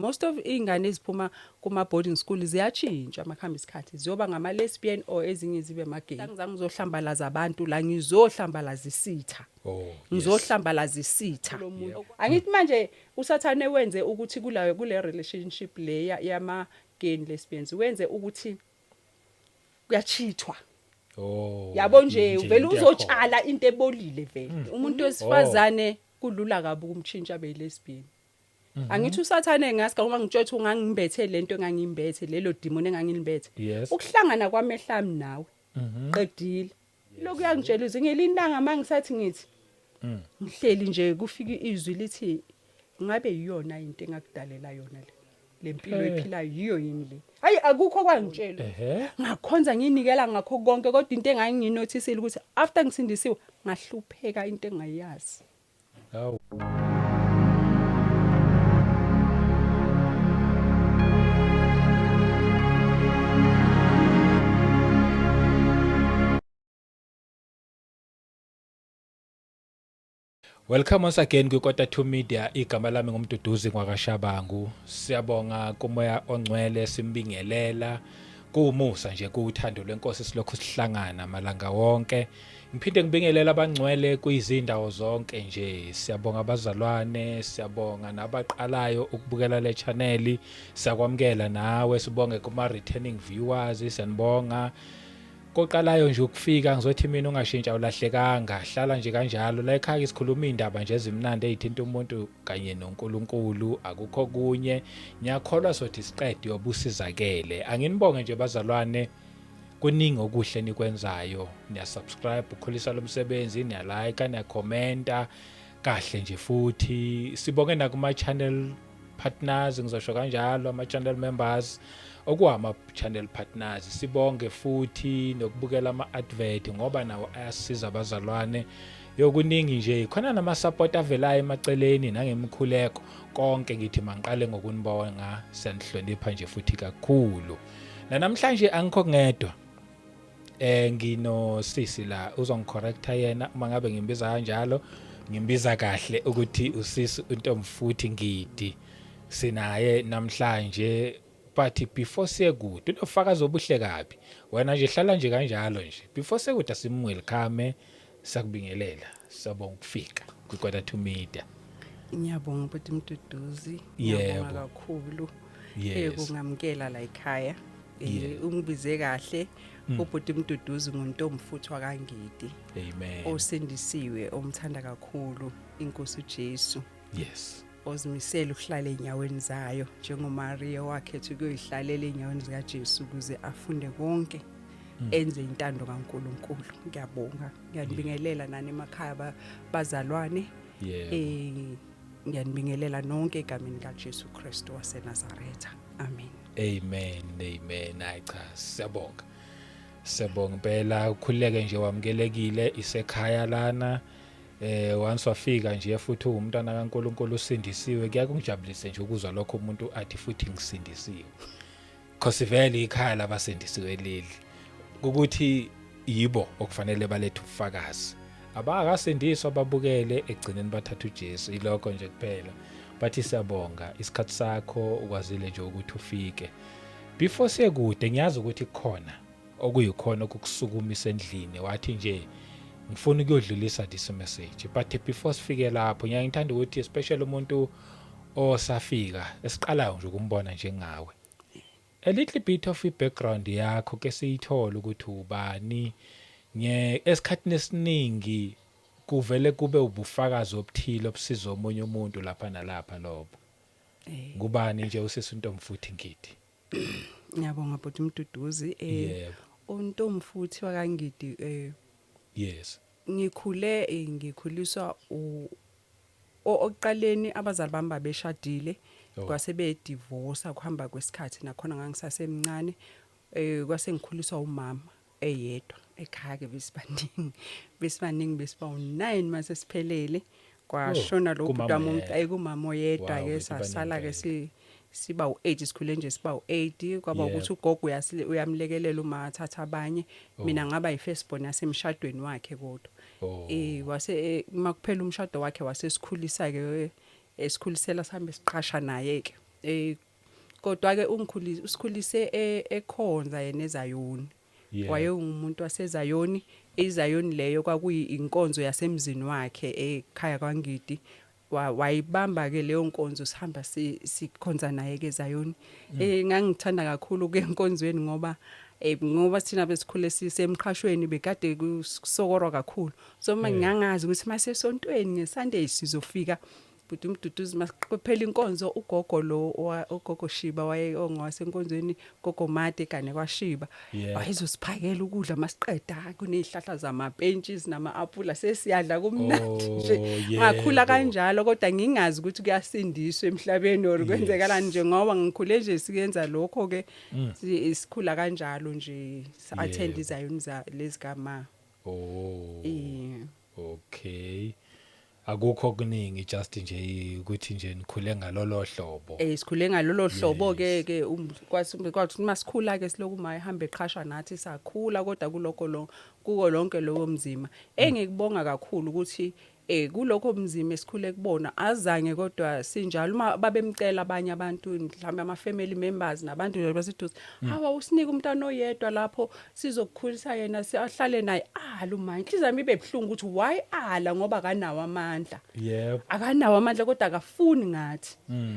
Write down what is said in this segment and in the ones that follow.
Most of iy'ngane eziphuma kuma-boarding school ziyatshintsha makuhamba isikhathi, ziyoba ngama-lesbian or ezinye zibe ama-gay. Angizange ngizohlambalaza abantu la, ngizohlambalaza isitha. Oh, yes. Ngizohlambalaza isitha. Angithi manje uSathane wenze ukuthi kula kule relationship le yama gay and lesbians wenze ukuthi kuyachithwa. Oh. Yabo nje nje uvele into yakhona. uzotshala into ebolile vele. Umuntu wesifazane kulula kabi ukumtshintsha abe lesbian. Angithi uSathane ngaska uma ngitshela ukuthi ungangimbethe lento engangimbethe lelo demon engangilimbethe. Ukuhlangana kwamehla ami nawe. Qedile. Lokhu uyangitshela izwi ngelinye ilanga mangisathi ngithi ngihleli nje kufika izwi lithi ngabe iyona into engakudalela yona le. Lempilo ephilayo yiyo yini le? Hayi akukho kwangitshela. Ngakhonza nginikela ngakho konke kodwa into engangiyinothisile ukuthi after ngisindisiwe ngahlupheka into engayazi. Hawu. Welcome once again kwiKota 2 Media. Igama lami nguMduduzi ngwakaShabangu. Siyabonga kuMoya oNgcwele, simbingelela kuwumusa nje, kuwuthando lwenkosi silokhu sihlangana malanga wonke. Ngiphinde ngibingelele abangcwele kwizindawo zonke nje. Siyabonga abazalwane, siyabonga nabaqalayo ukubukela le channel. Siyakwamukela nawe, sibonge kuma returning viewers, siyanibonga. Koqalayo nje ukufika ngizothi mina ungashintsha ulahlekanga, hlala nje kanjalo. La ekhaya sikhuluma indaba nje ezimnandi ezithinta umuntu kanye noNkulunkulu, akukho kunye. Ngiyakholwa sothi siqede yobusizakele. Anginibonge nje bazalwane. Kuningi okuhle nikwenzayo, niya subscribe ukhulisa lomsebenzi, niya like, niya commenta kahle nje futhi sibonge nakuma channel partners, ngizosho kanjalo ama channel members okuwama channel partners. Sibonge futhi nokubukela ama advert ngoba nawo ayasiza abazalwane. Yokuningi nje khona nama support avelayo emaceleni nangemkhuleko konke. Ngithi mangiqale ngokunibonga, siyanihlonipha nje futhi kakhulu. Nanamhlanje angikho ngedwa. Ngino sisi la uzongicorrecta yena uma ngabe ngimbiza kanjalo, ngimbiza kahle ukuthi usisi uNtomfuthi Ngidi. Sinaye namhlanje, but before siye kude unofakazi obuhle kabi. Wena nje hlala nje kanjalo nje. Before siye kude simwelcome, sakubingelela. Siyabonga ukufika kwiKota 2 Media. Ngiyabonga bhuti Mduduzi. Ngiyabonga kakhulu. Kungamukela la ekhaya. Ungibize kahle. Ubhuti Mduduzi nguNtomfuthi wakaNgidi. Amen. Osindisiwe, omthanda kakhulu inkosi uJesu. Yes. Ozimisela ukuhlala enyaweni zayo njengoMaria wakhetha ukuyoyihlalela enyaweni zikaJesu ukuze afunde konke enze intando kaNkuluNkulu. Ngiyabonga. Ngiyanibingelela nani emakhaya bazalwane. Ngiyanibingelela nonke egameni kaJesu Kristu waseNazaretha. Amen. Amen. Amen. Hayi cha, siyabonga. Siyabonga impela, ukhululeke nje, wamukelekile, isekhaya lana. Once wafika nje futhi uwumntwana kaNkuluNkulu usindisiwe, kuyakungijabulise nje ukuzwa lokho umuntu athi futhi ngisindisiwe. Cause vele ikhaya labasindisiwe leli. Ukuthi yibo okufanele balethe ubufakazi. Abakasindiswa babukele egcineni bathatha uJesu, ilokho nje kuphela. Bathi siyabonga isikhathi sakho ukwazile nje ukuthi ufike. Before siye kude ngiyazi ukuthi kukhona okuyikhona okukusukumisa endlini wathi nje ngifuna ukuyodlulisa this message, but before sifike lapho ngiyaye ngithanda ukuthi especially umuntu osafika esiqalayo nje ukumbona njengawe, a little bit of i-background yakho ke siyithole ukuthi ubani. Nge esikhathini esiningi kuvele kube ubufakazi obuthile obusiza omunye umuntu lapha nalapha lobo. Ngubani nje usisi uNtomfuthi Ngidi? Ngiyabonga bhuti Mduduzi. UNtomfuthi wakaNgidi Ngikhule ngikhuliswa okuqaleni abazali bami babeshadile kwase be divorce kuhamba kwesikhathi, nakhona ngangisasemncane. Kwase ngikhuliswa umama eyedwa ekhaya ke, besibaningi besiba u9 mase siphelele. Kwashona lo kumama bhuti wami oyedwa. Kumama oyedwa Wow, ke bethu baningi sasala ke impela. siba u8, sikhule nje siba u8. Kwaba ukuthi ugogo uyamlekelela uma athatha abanye. Mina ngaba yi-first born yasemshadweni wakhe kodwa. Wase makuphela umshado wakhe wasesikhulisa ke, esikhulisela sihambe siqasha naye ke. Kodwa ke ungikhulise, usikhulise ekhonza yena eZayoni. Wayewumuntu waseZayoni. IZayoni leyo kwakuyinkonzo yasemzini wakhe ekhaya kwaNgidi. Wayibamba ke leyo nkonzo, sihamba sikhonza naye ke eZayoni. Ngangithanda kakhulu ke enkonzweni ngoba thina besikhule sisemqhashweni, bekade kusokorwa kakhulu, so uma ngangazi ukuthi masesontweni ngeSunday sizofika, but uMduduzi, masiqophela inkonzo, ugogo lo ugogo Shiba waye ongowasenkonzweni, gogo Made kane kwaShiba, wayezosiphakela ukudla masiqeda. Kunezihlahla zamapentshisi nama-apula, sesiyadla kumnandi nje. Ngakhula kanjalo, kodwa ngingazi ukuthi kuyasindiswa emhlabeni or kwenzekalani nje, ngoba ngikhule nje siyenza lokho ke. Sikhula kanjalo nje, attend izayoni lezi kama. Okay, akukho okuningi, just nje ukuthi nje nikhule ngalolo hlobo. Sikhule ngalolo hlobo ke kwathi kwathi masikhula ke siloku ma ehamba eqhasha nathi, sakhula, kodwa kulokho lo kuko lonke lowo mzima, engikubonga kakhulu ukuthi kulokho mzima esikhule kubona, azange kodwa sinjalo uma babemcela abanye abantu, mhlawumbe ama family members nabantu nje baseduze, "Hawa, usinike umntwana oyedwa lapho, sizokukhulisa yena, siahlale naye." Ala uma inhliziyo yami ibe buhlungu ukuthi why ala, ngoba akanawo amandla. Akanawo amandla, kodwa akafuni ngathi.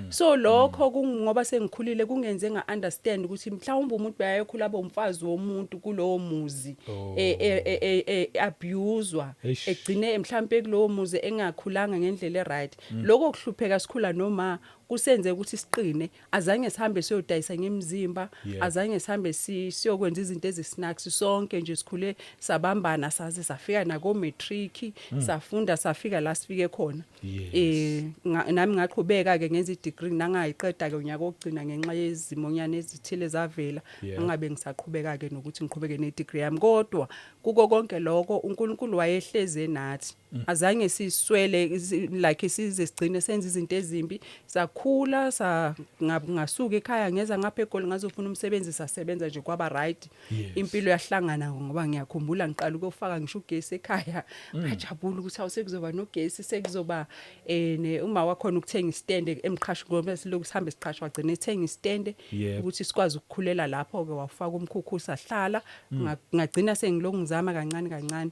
So lokho kungoba sengikhulile kungenze nga understand ukuthi mhlawumbe umuntu beyayokhula abe umfazi womuntu kulowo muzi, abuswa, egcine mhlawumbe kulowo muzi engakhulanga ngendlela eright. Lokho kuhlupheka sikhula noma kusenze ukuthi siqine. Azange sihambe siyodayisa ngemizimba, azange sihambe siyokwenza izinto ezisnacks. Sonke nje sikhule sabambana, saze safika nako matric, safunda, safika la sifike khona. Nami ngaqhubeka ke ngenza i-degree, nangayiqeda ke unyaka okugcina ngenxa yezimonyana ezithile zavela, ngingabe ngisaqhubeka ke nokuthi ngiqhubeke ne-degree yami. Kodwa kuko konke lokho uNkulunkulu wayehleze nathi, azange siswele, like size sigcine senza izinto ezimbi. Sakhula, sa ngasuka ekhaya, ngeza ngapha eGoli, ngazofuna umsebenzi, sasebenza nje, kwaba right. Impilo yahlangana, ngoba ngiyakhumbula ngiqala ukuyofaka ngisho ugesi ekhaya, ngajabula ukuthi awu, sekuzoba nogesi, sekuzoba uma wakhona ukuthenga istende emqhasho, ngoba siloku sihambe siqhashwa, wagcina ethenga istende ukuthi sikwazi ukukhulela lapho ke. Wafaka umkhukhu, sahlala. Ngagcina sengilokhu ngizama kancane kancane.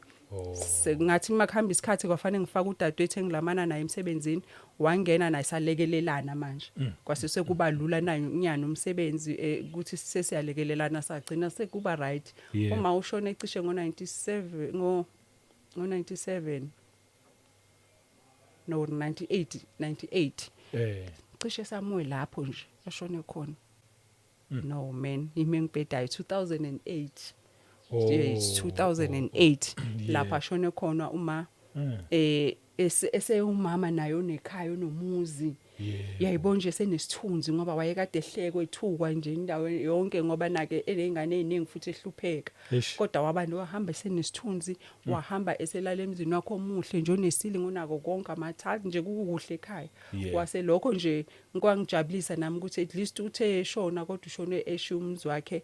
Sengathi uma kuhamba isikhathi kwafanele ngifake udadewethu engilamana naye emsebenzini, wangena naye, salekelelana manje. Kwase sekuba lula naye unyana umsebenzi, ukuthi sesiyalekelelana, sagcina sekuba right. Uma ushone cishe ngo-97, ngo-97, no, 98, 98, cishe somewhere lapho nje ashone khona. No man, ime ngibhedayo, 2008. Yes, 2008 lapha ashone khona uma, eseyumama naye onekhaya, onomuzi. Yayibona nje senesithunzi, ngoba wayekade ehlekwe, ethukwa nje indawo yonke, ngoba nake enezingane eziningi futhi ehlupheka. Kodwa waba wahamba esenesithunzi, wahamba eselala emzini wakhe omuhle nje, onesilingo, onako konke, amathathu nje, kukuhle ekhaya. Kwase lokho nje kwangijabulisa nami ukuthi at least uthe eshona, kodwa ushone eshiya umuzi wakhe,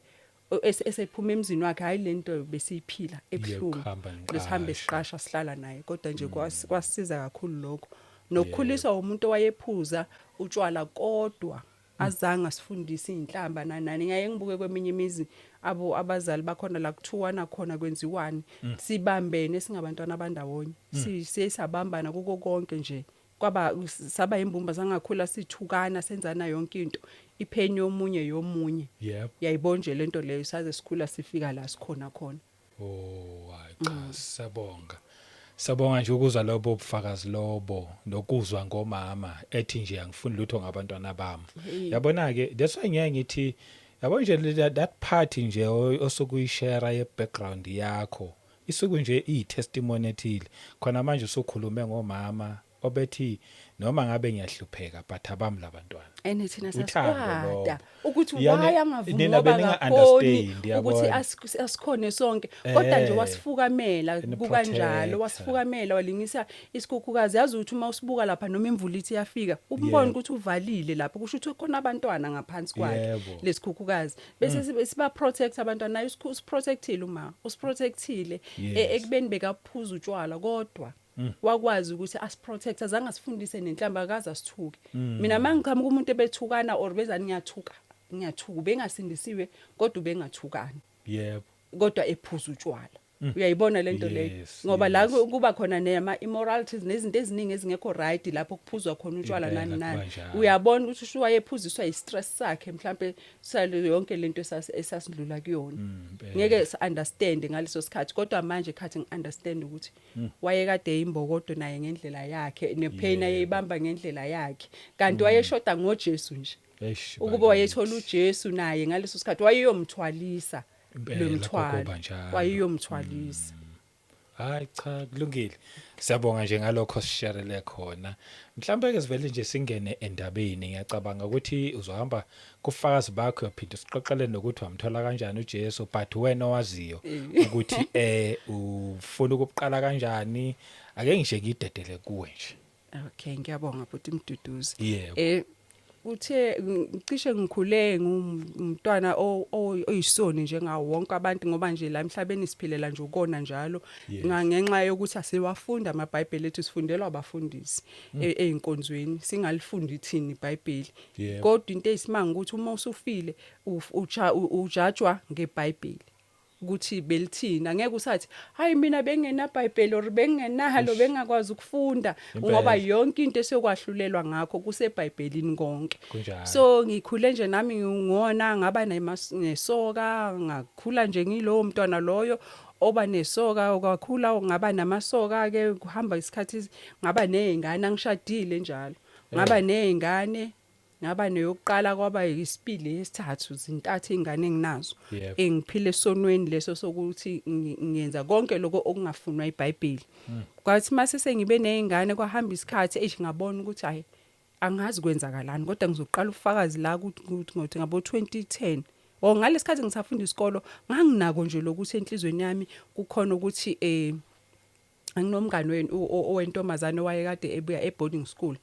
esephuma emzini wakhe, hayi lento besiyiphila ebuhlungu, Yokuhamba besihambe niqasha. siqasha, sihlala naye. Kodwa nje kwasisiza kakhulu lokho, nokukhuliswa umuntu owayephuza utshwala, kodwa azange asifundise inhlamba nanani. Ngiyaye ngibuke kweminye imizi abo abazali bakhona la kuthiwana khona kwenziwani, sibambene singabantwana abandawonye, siye sabambana kuko konke nje, kwaba saba imbumba, sangakhula sithukana, senzana yonke into, ipheni yomunye yomunye. Yayibona nje lento leyo, saze sikhula sifika la sikhona khona. Oh, hayi cha, siyabonga. Siyabonga nje ukuzwa lobo bufakazi lobo, nokuzwa ngomama ethi nje angifuni lutho ngabantwana bami. Yabona ke, that's why ngeke ngithi, yabo nje that part nje osukuyishare ye background yakho, isuku nje iyi testimony ethile. Khona manje usukhulume ngomama obethi noma ngabe ngiyahlupheka, but abami labantwana. And thina Uthando sasikwada lobo. ukuthi Yani, why angavumi, nina ngoba beninga akakhoni understand, ukuthi yabona. asikhone sonke, kodwa nje wasifukamela kukanjalo. Protector. Wasifukamela, walingisa isikhukhukazi. Yazi ukuthi uma usibuka lapha, noma imvula ithi iyafika, umbone ukuthi uvalile lapho, kusho ukuthi khona abantwana ngaphansi kwakhe. Lesikhukhukazi bese siba protect abantwana naye, usiprotectile, uma usiprotectile ekubeni bekaphuza utshwala, kodwa Wakwazi ukuthi asiprotect, azange asifundise nenhlamba, akaze asithuke. Mina mangiqhamuka umuntu ebethukana or bezani, ngiyathuka, ngiyathuka. Bengasindisiwe kodwa ubengathukani. Kodwa ephuza utshwala, uyayibona lento leyo? Ngoba la kuba khona nema immoralities nezinto eziningi ezingekho right lapho kuphuzwa khona utshwala. Impela, Nani nani. Kuba njalo. Uyabona ukuthi usho wayephuziswa i-stress sakhe mhlambe salo yonke lento esasidlula kuyona. Ngeke si-understand ngaleso sikhathi, kodwa manje khathi ngi-understand ukuthi wayekade imbokodo naye ngendlela yakhe, nepain ayeyibamba ngendlela yakhe, kanti wayeshoda ngoJesu nje. Eish, Ukuba bakithi. wayethola uJesu naye ngaleso sikhathi, wayeyomthwalisa Impela, lo mthwalo. kuba njalo. Wayeyomthwalisa. Hayi cha, kulungile. Siyabonga nje ngalokho sisharele khona. Mhlawumbe ke sivele nje singene endabeni. Ngiyacabanga ukuthi uzohamba kufakazi bakho, uyaphinda usixoxele nokuthi wamthola kanjani uJesu, but wena owaziyo ukuthi ufuna ukuqala kanjani. Ake ngishe ngidedele kuwe nje. Okay, ngiyabonga bhuti Mduduzi. Yebo. Uthe cishe ngikhule ngumntwana oyisoni njengawo wonke abantu, ngoba nje la emhlabeni siphilela nje ukona njalo. Ngenxa yokuthi asiwafunda amaBhayibheli ethu, sifundelwa abafundisi eyinkonzweni, singalifundi thini iBhayibheli. Kodwa into eyisimanga ukuthi uma usufile ujajwa ngeBhayibheli ukuthi belithina. Ngeke usathi, "Hayi, mina bengenaBhayibheli or bengenalo, bengakwazi ukufunda," ngoba yonke into esiyokwahlulelwa ngakho kuseBhayibhelini konke. So ngikhule nje nami ngona ngaba nesoka, ngakhula nje ngilowo mntwana loyo oba nesoka, kwakhula ngaba namasoka ke, kuhamba isikhathi ngaba nezingane, angishadile njalo. Ngaba nezingane, ngaba neyokuqala, kwaba isibili, yesithathu, zintathu ingane enginazo. Engiphile esonweni leso sokuthi ngiyenza konke lokho okungafunwa iBhayibheli. Kwathi mase sengibe nezingane, kwahamba isikhathi, eish, ngabona ukuthi hayi, angazi kwenzakalani, kodwa ngizoqala ufakazi la ukuthi ngothi ngabo 2010 o ngalesikhathi ngisafunda isikolo, nganginako nje lokuthi enhlizweni yami kukhona ukuthi anginomngani wenu owentombazane owayekade ebuya e-boarding school.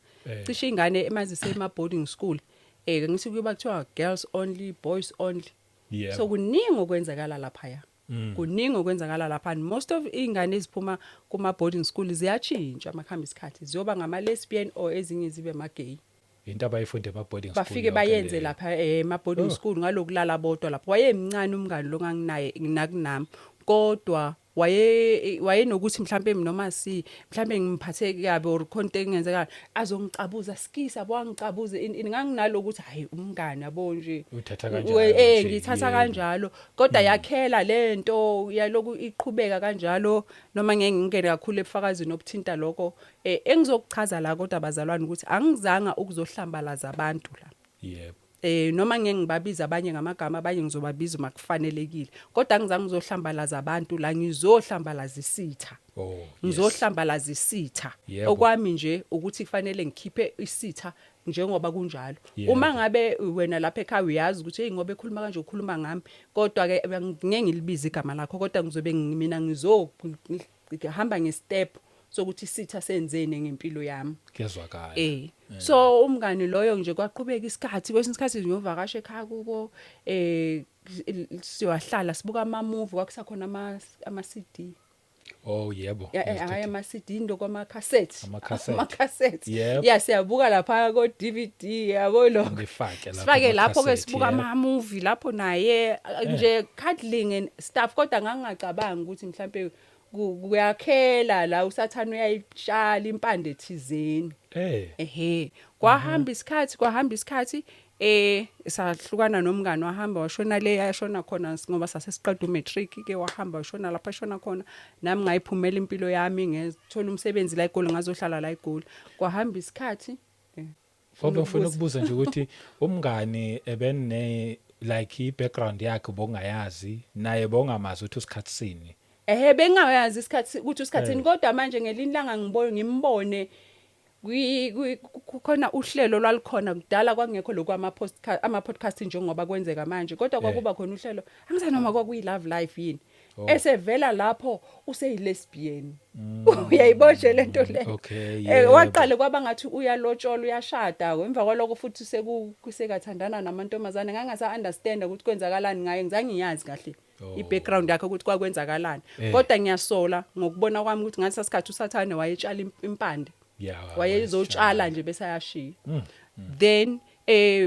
Cishe ingane emazise ema-boarding school, ngithi kuyoba kuthiwa girls only, boys only. So kuningi okwenzakala laphaya. Kuningi okwenzakala lapha, and most of iy'ngane eziphuma kuma-boarding school ziyatshintsha makuhamba isikhathi, ziyoba ngama-lesbian or ezinye zibe ama-gay. Into abayifunde ema-boarding school Bafike yonke bayenze leyo. lapha ema-boarding school ngalokulala bodwa lapho. Wayemncane umngani lo nganginaye nakunami, kodwa waye wayenokuthi mhlambe noma si mhlambe ngimphathe kabi or khona into engenzeka, azongicabuza skisa yabo, angicabuze nganginalo ukuthi hayi, umngani yabo nje. Uthatha kanjalo nje, Ngithatha kanjalo, kodwa yakhela lento yaloku iqhubeka kanjalo, noma ngeke ngingene kakhulu ebufakazini obuthinta lokho. Engizokuchaza la kodwa bazalwane ukuthi angizanga ukuzohlambalaza abantu la. Noma ngeke ngibabiza abanye ngamagama, abanye ngizobabiza uma kufanelekile, kodwa angizange ngizohlambalaza abantu la, ngizohlambalaza isitha. Ngizohlambalaza isitha. Okwami nje ukuthi kufanele ngikhiphe isitha njengoba kunjalo. Uma ngabe wena lapha ekhaya uyazi ukuthi hey, ngoba ekhuluma kanje ukhuluma ngami, kodwa ke ngeke ngilibize igama lakho, kodwa ngizobe mina ngizohamba ngestep sokuthi isitha senzeni ngempilo yami. Kuyezwakala. So umngani loyo nje, kwaqhubeka isikhathi, kwesinye isikhathi ngiyovakasha ekhaya kubo, siwahlala sibuka ama movie, kwakusakhona ama CD. Oh yebo. Ya, hayi, ama CD, into kwama cassette. Ama-cassette. Ama cassette. Ya, siyabuka lapha ko DVD yabo lokho. Nifake lapho Sifake lapho ke. Ama-cassette, Sibuka ama movie lapho naye nje, cuddling and stuff, kodwa ngangingacabangi ukuthi mhlambe kuyakhela la, usathane uyayitshala impande thizeni. Ehe, kwahamba isikhathi, kwahamba isikhathi, sahlukana nomngani, wahamba washona le yashona khona, ngoba sase siqeda umatric ke, wahamba washona lapha ashona khona, nami ngayiphumela impilo yami, ngethola umsebenzi la eGoli, ngazohlala la eGoli. Kwahamba isikhathi Ngoba ngifuna ukubuza nje ukuthi umngani ebene like i-background yakhe ubongayazi, naye bongamazi ukuthi usikhathi sini? Ehe, bengingayazi isikhathi ukuthi usikhathini, kodwa manje ngelinye ilanga ngibone ngimbone kukhona uhlelo lwalukhona kudala, kwakungekho lokhu ama podcast, ama podcast njengoba kwenzeka manje, kodwa kwakuba khona uhlelo, angisazi noma kwakuyi Love Life yini. Esevela lapho useyi lesbian, uyayibona lento le? Okay. Waqale kwaba ngathi uyalotshola, uyashada, emva kwaloko futhi sekathandana namantombazane. Ngangasa understand ukuthi kwenzakalani ngaye, ngizange ngiyazi kahle. I-background yakhe ukuthi kwakwenzakalani. Eh. Kodwa ngiyasola ngokubona kwami ukuthi ngalesa sikhathi uSathane wayetshala impande. Yeah. Wayezotshala nje bese ayashiya. Then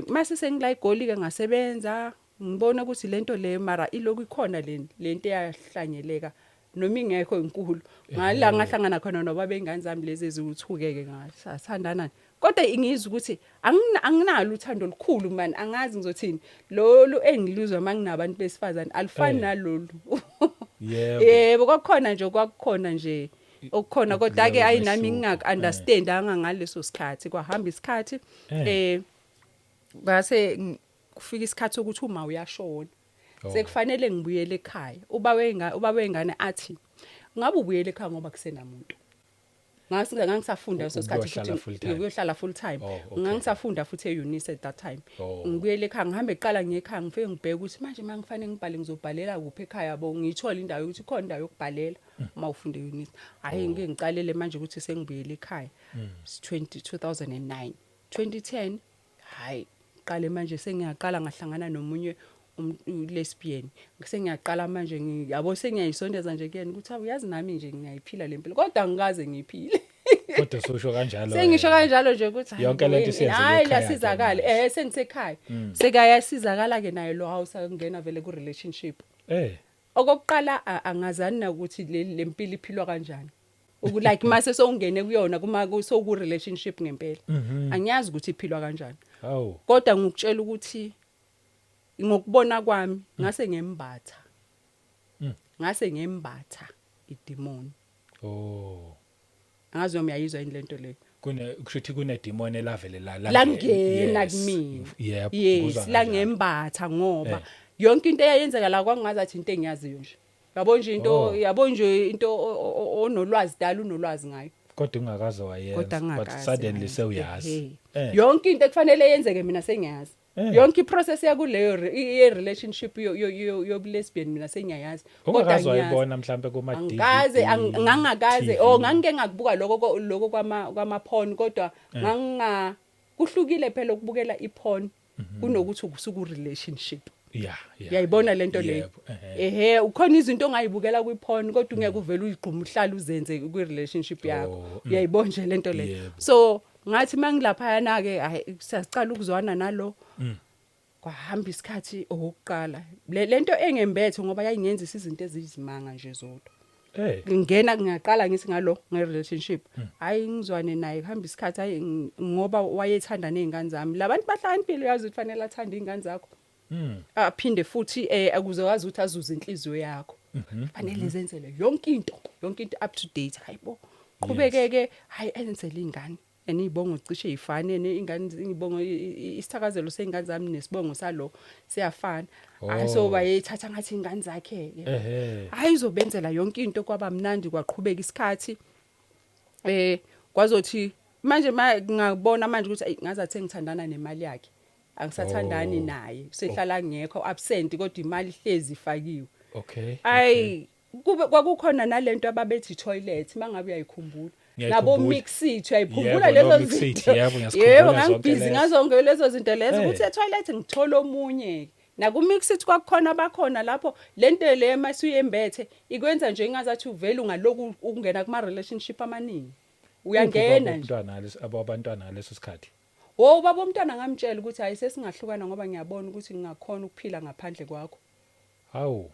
mase sengila eGoli ke, ngasebenza, ngibona ukuthi lento le mara iloku ikhona, le lento eyahlanyeleka noma ingekho inkulu. Ngala ngahlangana khona noba bengane zami lezi eziwuthuke ke, ngasathandana, kodwa ingizwa ukuthi anginalo uthando olukhulu man. Angazi ngizothini, lolu engiluzwa manginabantu besifazane alifani nalolu. Yebo, kwakukhona nje, kwakukhona nje okukhona, kodwa ke ayi nami Umehluko. ngingaku understandanga ngaleso sikhathi. Kwahamba isikhathi, ngase kufika isikhathi sokuthi uma uyashona, sekufanele ngibuyele ekhaya. Ubaba wengane athi ngabe ubuyele ekhaya ngoba kusenamuntu. Ngase ngangisafunda leso sikhathi. Ukuyohlala Futhi full time. Ukuyohlala full time. Oh, okay. Ngangisafunda futhi e-Unisa at that time. Ngibuyele ekhaya, ngihambe kuqala ngiye ekhaya, ngifike ngibheke ukuthi manje mangifanele ngibhale ngizobhalela kuphi ekhaya yabo. Ngiyithola indawo ukuthi ikhona indawo yokubhalela uma ufunda e-Unisa. Hhayi, ngike ngicalele manje ukuthi sengibuyele ekhaya. 20 2009, 2010, hayi, qale manje sengiyaqala ngahlangana nomunye lesbian. Sengiyaqala manje yabo, sengiyayisondeza nje kuyena ukuthi awu, yazi nami nje ngiyayiphila le mpilo, kodwa angikaze ngiyiphile. Kodwa usho kanjalo. Sengisho wena. Kanjalo nje ukuthi hayi Yonke bo, lento yini, isiyenzeka hayi ekhaya ke lasizakala. manje. Sengisekhaya, sekayasizakala ke naye lo house, angena vele ku relationship. Okokuqala angazani nakuthi le lempilo iphilwa kanjani. Like mase sowungene kuyona, kuma soku relationship ngempela, angiyazi ukuthi iphilwa kanjani. Hawu. Kodwa ngikutshela ukuthi ngokubona kwami ngase ngembatha, ngase ngembatha idemon. Angazi noma uyayizwa yini lento leyo. Kune kushuthi kune demon elavele la Langena kumina. Yebo. Yes. Ngikuzwa kanjalo. Langembatha ngoba yonke into eyayenzeka la kwangazathi into engiyaziyo nje, yabo nje into, yabo nje into onolwazi dala unolwazi ngayo. Kodwa ungakaze wayenza. Kodwa But ngingakaze suddenly ngayenza. sewuyazi. Ehhe. Yonke into ekufanele yenzeke mina sengiyazi. Yonke iprocess yakuleyo ye relationship yobu lesbian mina sengiyayazi. Kodwa Ungakaze ngiyazi. wayibona mhlambe kuma DVD? Angikaze, ngangakaze. TV. Oh, ngangike ngakubuka lokho kwama porn, kodwa nganginga kuhlukile phela ukubukela iporn kunokuthi usuku relationship. Uyayibona lento leyo? Yebo, ehhe. Ehe, ukhona izinto ongayibukela kwiporn, kodwa ungeke uvele uyigqume uhlale uzenze kwi relationship yakho. Uyayibona nje lento leyo? Yebo. So ngathi mangilapha ke, hayi, siyaqala ukuzwana nalo. Kwahamba isikhathi. Okokuqala lento engembethe ngoba yayingenzisa izinto ezizimanga nje zodwa. Ngingena, ngiyaqala ngithi ngalo nge-relationship, hayi, ngizwane naye, kuhamba isikhathi, hayi, ngoba wayethanda nezingane zami. Labantu bahlakaniphile, uyazi ukuthi fanele athande izingane zakho, aphinde futhi ukuze wazi ukuthi azuze inhliziyo yakho, fanele zenzele yonke into, yonke into up to date. Hayibo, qhubekeke, hayi, enzele ingane and izibongo cishe ifane, ingane izibongo, isithakazelo seyingane zami nesibongo salo siyafana. Hayi, so wayethatha ngathi ingane zakhe ke. Hayi, uzobenzela yonke into, kwaba mnandi, kwaqhubeka isikhathi. Kwazothi manje ngabona manje ukuthi ayi, ngazathi ngithandana nemali yakhe, angisathandani naye, sehlala ngekho, absent, kodwa imali ihlezi ifakiwe. Ayi, kube kwakukhona nalento ababethi toilet, mangabe uyayikhumbula, nabo Ngiyayikhumbula. Mxit, uyayikhumbula Yebo, lezo no Mxit, zinto? yebo, ngiyazikhumbula Yebo, zonke ngangibhizi lezo. ngazo lezo zinto lezo, ukuthi etoilet ngithola omunye. Naku Mxit kwakukhona abakhona lapho. Lento le masuyembethe ikwenza nje ingazathi uvela ungaloku ukungena kuma relationship amaningi, uyangena nje. Umntwana ngaleso, abantwana ngaleso sikhathi? Wo, baba umntwana ngamtshela ukuthi hayi, sesingahlukana ngoba ngiyabona ukuthi ngingakhona ukuphila ngaphandle kwakho. Hawu.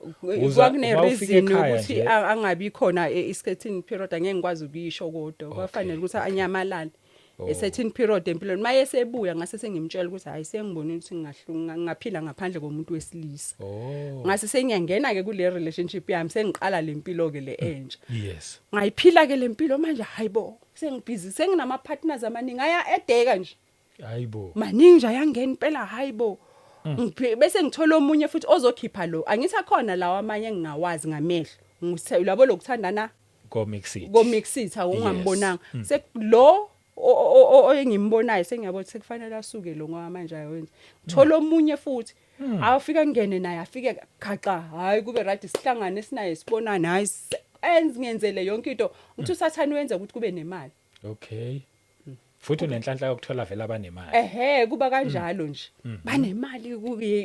Kwakune Uma ufika reason ekhaya ukuthi angabi khona i-certain period, angeke ngikwazi ukuyisho, kodwa kwafanele ukuthi anyamalale a certain period empilweni. Maye sebuya, ngase sengimtshela ukuthi hayi, sengibonile ukuthi ngingaphila ngaphandle komuntu wesilisa. Ngase sengiyangena ke kule relationship yami, sengiqala lempilo ke le entsha. Ngayiphila ke lempilo manje. Hayibo, sengibhizi, senginama partners amaningi aya edeka nje. Hayibo. Maningi nje ayangena impela, hayibo. Bese ngithola omunye futhi ozokhipha lo. Angithi akhona lawa amanye engingawazi ngamehlo, labo lokuthandana Ko Mxit. Ko Mxit ungambonanga. Sekulo engimbonayo, sengiyabona ukuthi sekufanele asuke lo ngoba manje ayenza. Ngithola omunye futhi afika ngene naye, afike khaxa, hayi, kube right, sihlangane sinaye, sibonane, hayi, engenzele yonke into. Ngithi usathane wenza ukuthi kube nemali. Futhi unenhlanhla yokuthola vele abanemali. Ehhe, kuba kanjalo nje. Banemali,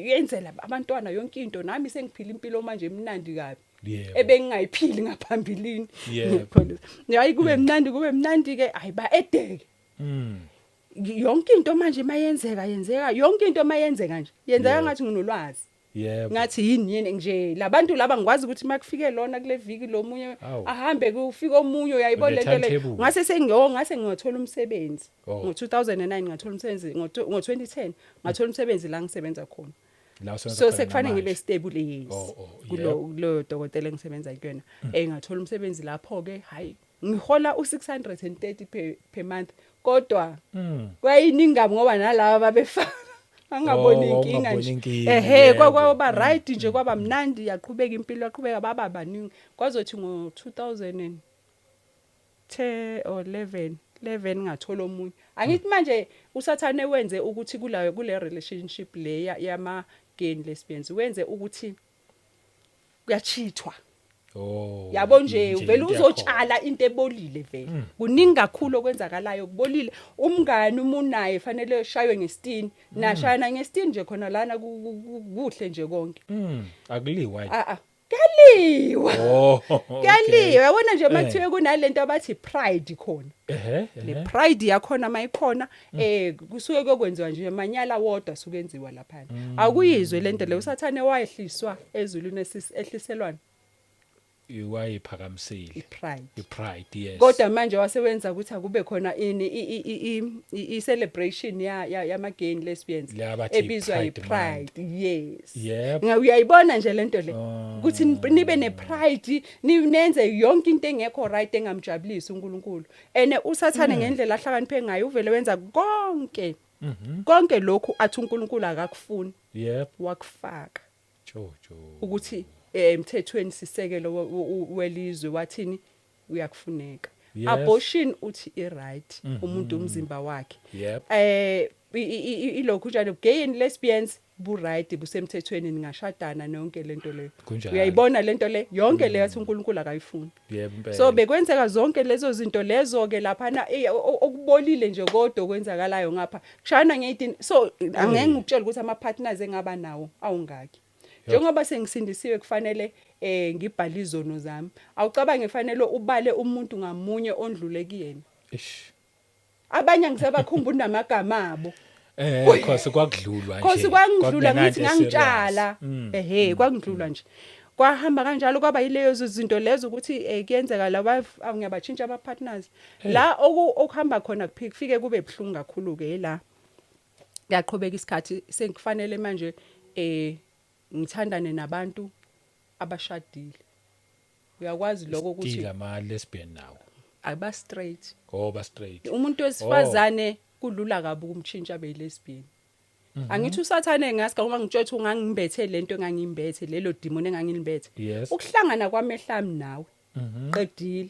yenzela abantwana yonke into, nami sengiphila impilo manje emnandi kabi ebengingayiphili ngaphambilini. Hayi, kube mnandi, kube mnandi ke, hayi, ba edeke. Yonke into manje mayenzeka, yenzeka yonke into mayenzeka nje, yenzeka ngathi nginolwazi. Ngathi yini yini nje labantu laba, ngikwazi ukuthi makufike lona kule viki, lo munye ahambe, kufika omunye, uyayibona lento le. Une-timetable. Ngase sengiyo ngase ngiyothola umsebenzi. Ngo2009 ngathola umsebenzi, ngo2010 ngathola umsebenzi la ngisebenza khona. La usebenza So khona sekufanele namanje. ngibe stable, yes. Kulo dokotela engisebenza kuyona, ngathola umsebenzi lapho ke, hayi, ngihola u630 per month, kodwa kwayiningi kabi ngoba nalaba babefaka angaboni Oh, inkinga wawungaboni nje. inkinga, Ehe, kwaba right nje, kwaba mnandi, yaqhubeka impilo, yaqhubeka, baba baningi, kwazothi ngo 2010 or 11 11 ngathola omunye. Angithi manje usathane wenze ukuthi kulayo kule relationship le yama gay and lesbians, wenze ukuthi kuyachithwa. Yabo nje, nje vele into yakhona. uzotshala into ebolile vele. Kuningi kakhulu okwenzakalayo kubolile. Umngani uma unaye fanele ushaywe ngesitini, nashayana ngesitini nje khona lana, kuhle nje konke. Akuliwa. A a, kuyaliwa. Kuyaliwa, yabona nje, makuthiwe kunalento abathi pride khona. Le pride yakhona mayikhona, kusuke kuyokwenziwa nje manyala wodwa, sukenziwa lapha. Akuyizwe lento le, usathane wayehliswa ezulwini, ehliselwana Wayiphakamisile. I-pride. I-pride, yes. Kodwa manje wasewenza ukuthi akube khona ini, i-celebration yama gay and lesbians Le abathi ebizwa i-Pride. I-pride, yes. Uyayibona nje lento le, ukuthi nibe ne-pride, nenze yonke into engekho right, engamjabulisi uNkulunkulu. Ene usathane ngendlela ahlakaniphe ngayo uvele wenza konke konke lokhu athi uNkulunkulu akakufuni, wakufaka Jojo. ukuthi emthethweni sisekelo welizwe wathini, uyakufuneka. Abortion uthi i right, umuntu umzimba wakhe. Ilokhu njalo, gay and lesbians bu right, busemthethweni, ningashadana nonke lento leyo. Uyayibona lento le yonke le yathi uNkulunkulu akayifuni. Yebo impela. So bekwenzeka zonke lezo zinto lezo ke laphana, okubolile nje, kodwa okwenzakalayo ngapha kushayana ngeyitini. So angeke ngikutshele ukuthi ama partners engaba nawo awungaki. Njengoba sengisindisiwe, kufanele ngibhale izono zami. Awucabange, fanele ubale umuntu ngamunye ondlule kuyena. Ish. Abanye angisabakhumbuli namagama abo. Cause kwakudlulwa nje. Khosi kwangidlula, ngithi Kwakungenanto ngangitshala. e-serious. Ehe, kwangidlula nje. Kwahamba kanjalo, kwaba yileyo zinto lezo ukuthi kuyenzeka laba, ngiyabatshintsha ama partners. La okuhamba khona kufike kube buhlungu kakhulu ke la. Kuyaqhubeka isikhathi, sengikufanele manje ngithandane nabantu abashadile. Uyakwazi lokho ukuthi Still ama lesbian nawo? Aba straight. Oh, ba straight. Umuntu wesifazane kulula kabi ukumtshintsha be lesbian. Angithi usathane ngasika uma ngitshela ukuthi ungangimbethe lento engangimbethe, lelo demon engangilimbethe. Ukuhlangana kwamehla ami nawe, qedile.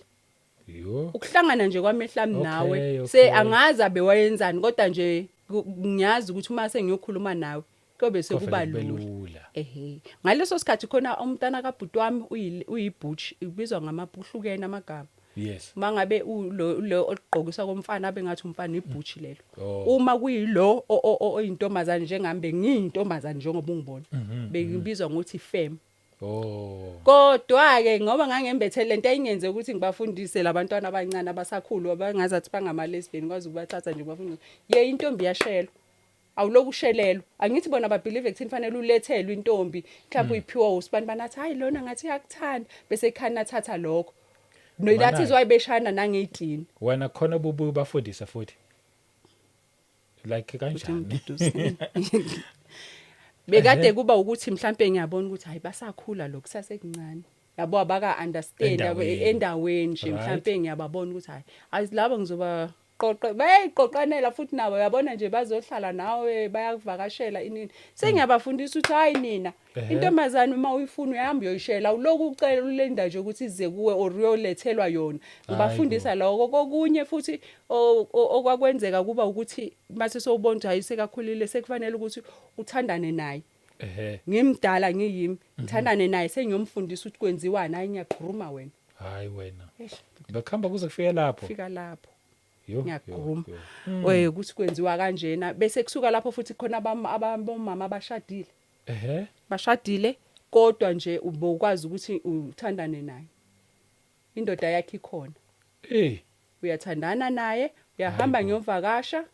Yo. Ukuhlangana nje kwamehla ami nawe, se angazi abe wayenzani, kodwa nje ngiyazi ukuthi uma sengiyokhuluma nawe kuyobe sekuba Kovele kube lula. lula. Ehe, ngaleso sikhathi khona umntana kabhuti wami uyibutch, ubizwa ngamabuhlukene amagama. Uma ngabe ulo lo ogqokiswa komfana abe ngathi umfana, ibutch lelo. Uma kuyilo oyintombazane njengami, bengiyintombazane njengoba ungibona, bengibizwa ngokuthi femme. Kodwa ke ngoba ngangembethe lento ayingenze ukuthi ngibafundise labantwana abancane abasakhulu abangazathi bangama lesbian, kwazi ukubathatha nje ngibafundise, ye intombi yashelwa, awuloku ushelelwa. Angithi bona babelieve ekuthini fanele ulethelwe intombi, mhlawumbe uyiphiwa usibani banathi, hayi, lona ngathi iyakuthanda, bese ekhani athatha lokho no that is Mana- why beshana nangeyitini. Wena khona bubuye bafundisa futhi. Like kanjani? Mduduzi. Bekade kuba ukuthi mhlambe ngiyabona ukuthi hayi, basakhula, lokhu sasekuncane, yabo, abaka understand. Endaweni. Endaweni nje. Mhlambe ngiyababona ukuthi hayi, azilabo ngizoba qoqa, bayayiqoqanela futhi nabo, yabona nje, bazohlala nawe, bayakuvakashela inini, sengiyabafundisa ukuthi hayi nina, intombazane uma uyifuna uyahamba uyoyishela, uloku ucela ulinda nje ukuthi ize kuwe or uyolethelwa yona. Ngibafundisa lokho kokunye futhi okwakwenzeka kuba ukuthi mase sowubona ukuthi hayi, sekakhulile, sekufanele ukuthi uthandane naye. Ngimdala ngiyimi, ngithandane naye, sengiyomfundisa ukuthi kwenziwani, hayi, ngiyakhuluma wena. Hayi wena. Eish. Bekuhamba kuze kufike lapho. Fika lapho. Yo, Ngiyakugroom yo, yo. Ukuthi kwenziwa kanjena, bese kusuka lapho futhi khona abomama abashadile. Bashadile kodwa nje ubokwazi ukuthi uthandane naye, indoda yakhe ikhona. Uyathandana naye, uyahamba, Hayibo. ngiyovakasha.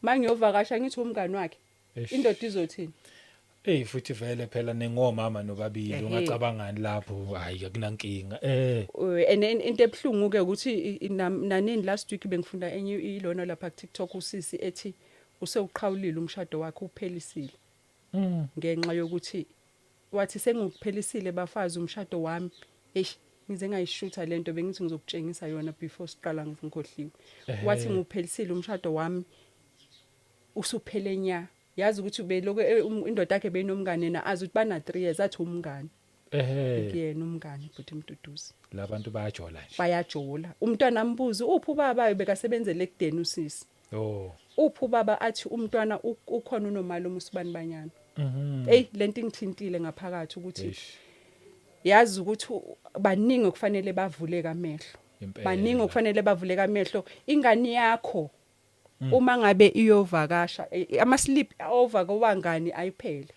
Mangiyovakasha ngithi umngani wakhe. Eish. Indoda izothini? Ey, futhi vele phela ningomama nobabili, ungacabangani lapho? Hayi, akunankinga. And then into ebhlungu ke ukuthi nanini last week bengifunda enye ilona lapha ku TikTok, usisi ethi usewuqhawulile umshado wakhe, uphelisile ngenxa yokuthi wathi, "Senguphelisile bafazi umshado wami." Eish, ngize ngayishutha lento, bengithi ngizokutshengisa yona before siqala, ngikhohliwe. Wathi, "Nguphelisile umshado wami, usuphele nya." Yazi ukuthi beloko indoda yakhe beyinomngane na azi ukuthi bana 3 years, athi umngane kuyena umngane, futhi Mduduzi. Labantu bayajola nje. Bayajola. Umntwana ambuze, "Uphi ubaba?" Bekasebenzele ekudeni usisi. "Uphi ubaba?" Athi umntwana, "Ukhona unomalume usibani banyana." Hey, lento ingithintile ngaphakathi ukuthi yazi ukuthi baningi okufanele bavuleke amehlo. Baningi okufanele bavuleke amehlo. Ingane yakho uma ngabe iyovakasha, ama sleep over kowangani ayiphele.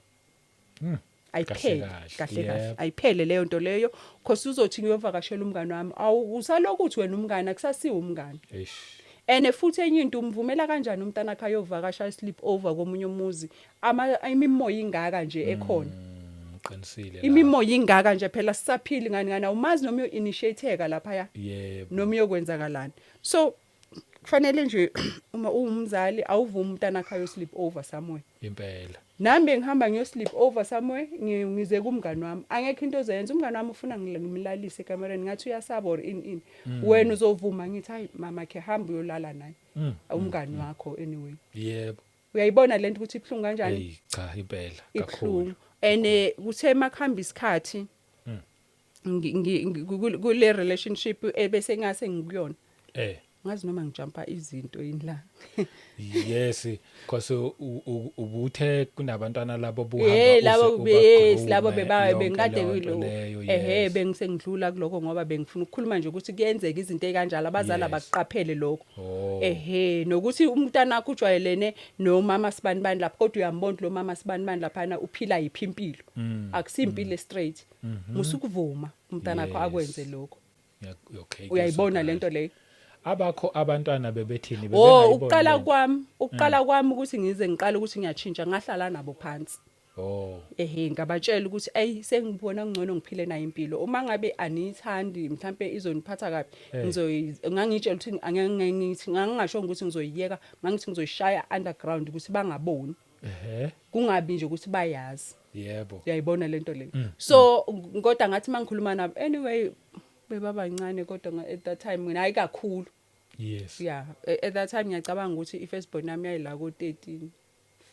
Ayiphele. Kahle. Kahle kahle, ayiphele leyo nto leyo, cause uzothi, "Ngiyovakashela umngani wami." Awu, usalokuthi uthi wena umngani, akusasiwe umngani. And futhi enye into, umvumela kanjani umntana akhe ayovakasha, sleep over komunye umuzi, ama imimoya ingaka nje ekhona? Qinisile lapho. Imimoya ingaka nje phela, sisaphili ngani ngani, awumazi noma uyo-initiateka lapha, noma uyokwenzakalani. So kufanele nje uma uwumzali awuvumi umntana akhe ayo sleep over somewhere. Nami bengihamba ngiyo sleep over somewhere, ngize kumngani wami, angekho into ozoyenza. Umngani wami ufuna ngimlalise ekamereni, ngathi uyasaba or in in wena uzovuma? Ngithi, "Hayi mama, khe hamba uyolala naye umngani wakho anyway." Uyayibona lento ukuthi ibhlungu kanjani? Hey, cha, impela, Ibhlungu. kakhulu. And kuthe makuhamba isikhathi kule relationship ebese ngase ngikuyona, ngazi noma ngijumpa izinto yini la. Yes, because ubuthe kunabantwana labo buhamba labo uze yes, labo uba-groom-e beba yonke bengikade leyo nto kuyilo leyo, Bengisengidlula kuloko ngoba bengifuna ukukhuluma nje ukuthi kuyenzeka izinto ezikanjalo, abazali abaqaphele lokho. Nokuthi umntana wakho ujwayelene nomama sibanibani lapho, kodwa uyambona lo mama sibanibani laphana uphila yiphi impilo. Akusimpilo straight. Musukuvuma umntana wakho akwenze lokho. Okay, Uyayibona kuyezwakala. lento leyo? Abakho abantwana bebethini? Oh, Bebengayiboni ukuqala lento? kwami, ukuqala kwami ukuthi ngize ngiqale ukuthi ngiyatshintsha, ngahlala nabo phansi. Ngabatshela ukuthi ey, sengibona ngcono ngiphile nayo impilo. Uma ngabe aniyithandi, mhlambe izoniphatha kabi. Ngizoyi ngangitshela ukuthi angeke ngithi, ngangingasho ukuthi ngizoyiyeka, ngangithi ngizoyishaya underground ukuthi bangaboni. Kungabi nje ukuthi bayazi. Uyayibona lento leyo? So kodwa ngathi mangikhuluma nabo anyway, bebabancane kodwa at that time mina, hayi kakhulu. Yeah, at that time ngiyacabanga ukuthi i-first born yami yayila ko 13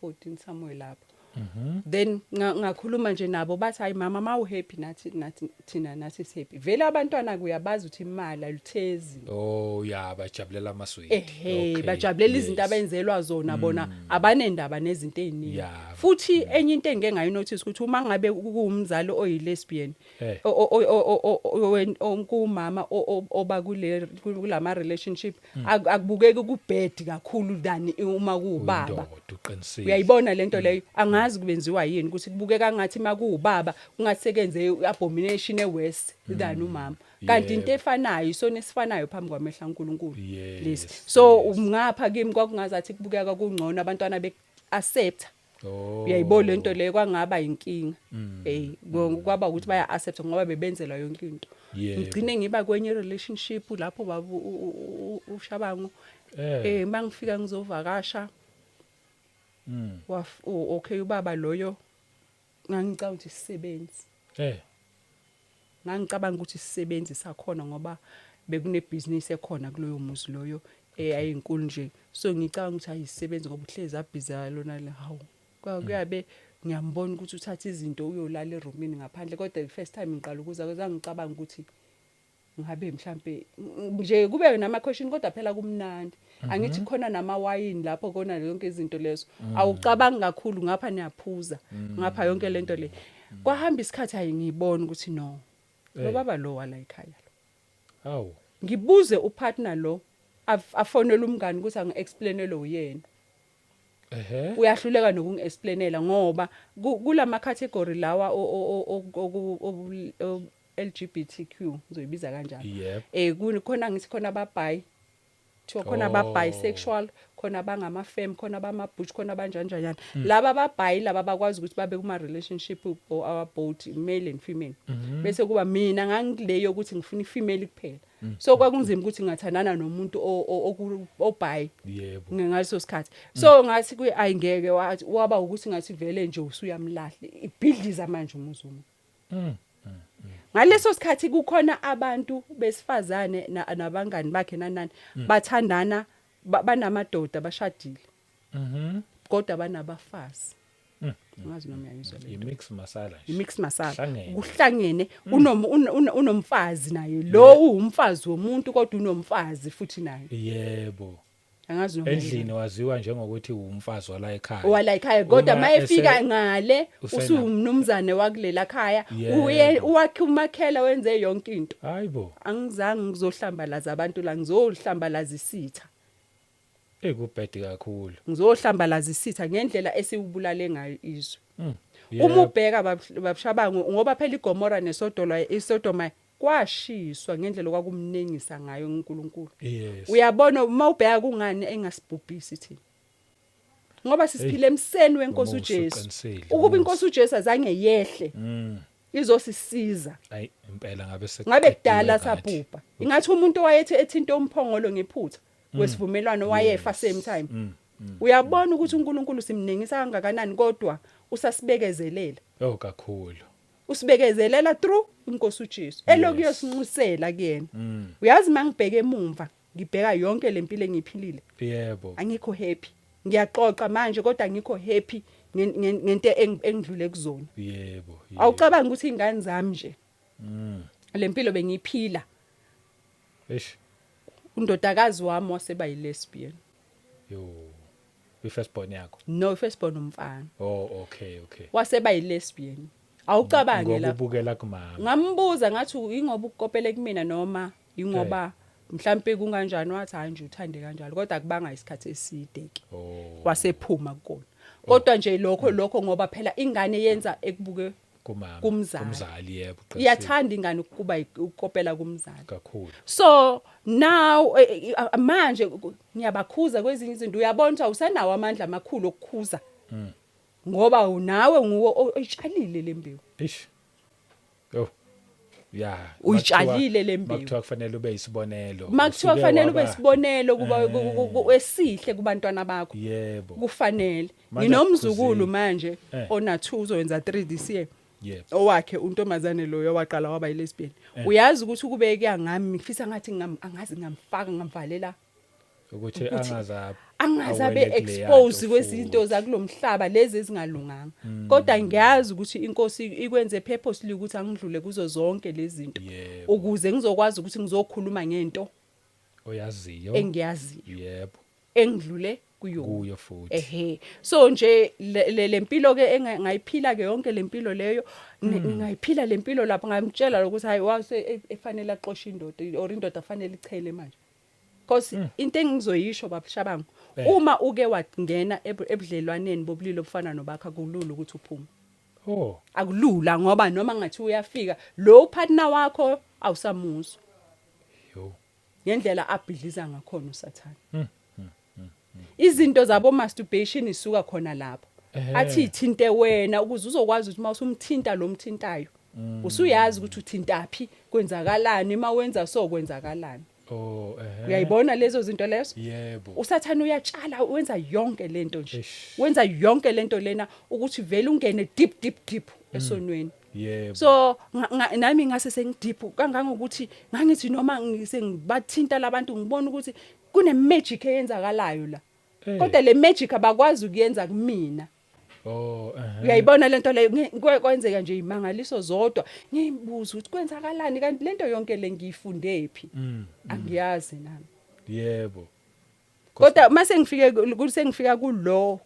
14 somewhere lapho. Then ngakhuluma nje nabo, bathi, "Hayi mama, ma happy, nathi thina nathi happy." Vele abantwana kuyabazi ukuthi imali aluthezi. Oh yeah, bajabulela amaswidi. Bajabulela izinto abenzelwa zona bona, abanendaba nezinto eziningi. Futhi enye into engike ngayinotice ukuthi uma ngabe kuwumzali oyi-lesbian, kumama oba kulama relationship, akubukeki kubad kakhulu than uma kuwubaba. Uyindoda, uqinisile. Uyayibona lento leyo? Angazi kubenziwa yini ukuthi kubukeka ngathi makuwubaba kungathi sekenze abomination eworse than umama, kanti into efanayo, isona esifanayo phambi kwamehla kaNkuluNkulu lesi. So ngapha kimi kwakungazathi kubukeka kungcono, abantwana be accept. Uyayibona lento leyo? Kwangaba inkinga, hey, kwaba ukuthi baya accept ngoba bebenzelwa yonke into. Ngigcine ngiba kwenye relationship lapho baba uShabangu, mangifika ngizovakasha, okay, ubaba loyo ngangicabanga ukuthi isisebenzi. Ngangicabanga ukuthi isisebenzi sakhona ngoba bekunebhizinisi ekhona kuloyo muzi loyo eyayinkulu nje, so ngicabanga ukuthi ayisisebenzi ngoba uhlezi abhiza lona le. Hawu, kuyabe ngiyambona ukuthi uthatha izinto uyolala erumini ngaphandle, kodwa the first time ngiqala ukuza ngicabanga ukuthi ngabe mhlambe nje kube nama question, kodwa phela kumnandi, angithi khona namawayini lapho, kona yonke izinto lezo, awucabangi kakhulu, ngapha niyaphuza, ngapha yonke lento le. Kwahamba isikhathi, hayi, ngiyibona ukuthi no, lo baba lo wala ekhaya lo. Hawu. Ngibuze upartner lo. Afonele umngani ukuthi angi-explainele uyena. Ehhe. Uyahluleka nokungi-explainela ngoba kulama category lawa o LGBTQ, ngizoyibiza kanjalo. Khona ngithi khona aba-bi, kuthiwa khona aba-bisexual, khona abangama-femme, khona abama-butch, khona abanjanjanyana. Laba aba-bi laba bakwazi ukuthi babe kuma-relationship or our both male and female. Bese kuba mina ngangileyo ukuthi ngifuna i-female kuphela, so kwakunzima ukuthi ngingathandana nomuntu o-bi ngaleso sikhathi. So ngathi kuye ayingeke, wathi waba ukuthi ngathi vele nje usuyamlahla, ibhidliza manje umuzi womuntu. Ngaleso sikhathi kukhona abantu besifazane nabangani bakhe nanani bathandana, banamadoda, bashadile, kodwa banabafazi. Angazi noma uyayizwa le nto. I-mix masala nje. I-mix masala. Kuhlangene. Kuhlangene, unomfazi naye lo, uwumfazi womuntu kodwa unomfazi futhi naye. Angazi noma Endlini waziwa njengokuthi umfazi wala ekhaya. Wala ekhaya, kodwa Uma mayefika ngale usuwumnumzane wakulela khaya. Uye wakhe umakhela, wenze yonke into. Hayibo. Angizange ngizohlambalaza abantu la, ngizohlambalaza isitha. Ekubhedi kakhulu. Ngizohlambalaza isitha ngendlela esiwubulale ngayo izwe. Uma ubheka, babushabangu, ngoba phela iGomora neSodoma, iSodoma kwashiswa ngendlela okwakumnengisa ngayo uNkulunkulu. Uyabona uma ubheka kungani engasibhubhisi thina, ngoba sisiphile emseni wenkosi Umusa, uJesu. Uqinisile, Ukuba umusa. inkosi uJesu azange yehle izosisiza, Ayi, impela ngabe ngabe kudala sekuqediwe ngathi. sabhubha. Ingathi umuntu owayethi ethinta umphongolo ngephutha wesivumelwano wayefa same time. Uyabona ukuthi uNkulunkulu simnengisa kangakanani, kodwa usasibekezelela. Oh, kakhulu. Usibekezelela through inkosi uJesu eloku yosinxusela kuyena. Uyazi, mangibheke emumva, ngibheka yonke lempilo engiyiphilile, angikho happy. Ngiyaxoxa manje kodwa angikho happy ngento engidlule kuzona. Yebo. Awucabanga ukuthi ingane zami nje, lempilo bengiyiphila, Eish. undodakazi wami waseba yi-lesbian. Yo. I-first born yakho? No, first born umfana. Oh, okay. Waseba yi-lesbian, awucabange Ngoba la ubukela kumama. Ngambuza ngathi ingoba ukukopele kumina noma ingoba mhlambe kunganjani, wathi hayi nje uthande kanjalo, kodwa akubanga isikhathi eside ke, wasephuma kukona. Kodwa nje lokho ngoba phela ingane yenza ekubuke Kumama. kumzali. Kumzali, yebo, uqinisile. Iyathanda ingane ukuba ukukopela kumzali. Kakhulu. So now manje ngiyabakhuza kwezinye izinto, uyabona ukuthi awusanawo amandla amakhulu okukhuza ngoba unawe nguwe oyitshalile lembewu. Ish. Yo. Yeah. Uyitshalile le mbewu. Makuthiwa kufanele ube isibonelo. Makuthiwa Usuke kufanele ube isibonelo kuba esihle kubantwana bakho. Kufanele. Manje Nginomzukulu akukhuzeki. manje ona 2, uzowenza 3 this year. Owakhe untombazane loyo waqala waba yi-lesbian. Uyazi ukuthi ukube kuya ngami, ngifisa ngathi angazi ngamfaka ngamvalela Ukuthi ukuthi angaza angaze abe awele kuleya expose nto kwezinto futhi. zakulomhlaba lezi ezingalunganga. Kodwa ngiyazi ukuthi inkosi ikwenze purposely ukuthi angidlule kuzo zonke lezi zinto ukuze ngizokwazi ukuthi ngizokhuluma ngento Oyaziyo. engiyaziyo, engidlule kuyo. Kuyo futhi. Ehe, so nje lempilo ke engayiphila ke, yonke lempilo leyo ngayiphila lempilo lapho ngamtshela ukuthi hayi, wase efanele axoshe indoda or indoda fanele ichele manje, because into engizoyisho, babushabangu, uma uke wangena ebudlelwaneni bobulili obufana nobakha, kulula ukuthi uphume. Akulula, ngoba noma ngathi uyafika lo partner wakho, awusamuzwa Yo. ngendlela abhidliza ngakhona uSathane. Izinto zabo masturbation isuka khona lapho. Athi ithinte wena ukuze uzokwazi ukuthi mawusumthinta lo mthintayo, usuyazi ukuthi uthintaphi, kwenzakalani uma wenza so, kwenzakalani. Oh, eh. Uyayibona lezo zinto lezo? Yebo. Usathane uyatshala, wenza yonke lento nje. Eish. Wenza yonke lento lena ukuthi vele ungene deep, deep, deep esonweni. So nami ngase sengi-deep kangangokuthi ngangithi noma ngisengibathinta labantu, ngibona ukuthi kune magic eyenzakalayo la, kodwa le magic abakwazi ukuyenza kumina. Oh, eh. Uyayibona lento leyo? Kwenzeka nje imangaliso zodwa, ngiyibuza ukuthi kwenzakalani kanti lento yonke le ngiyifunde phi? Angiyazi nami. Kodwa mase ngifike sengifika kulo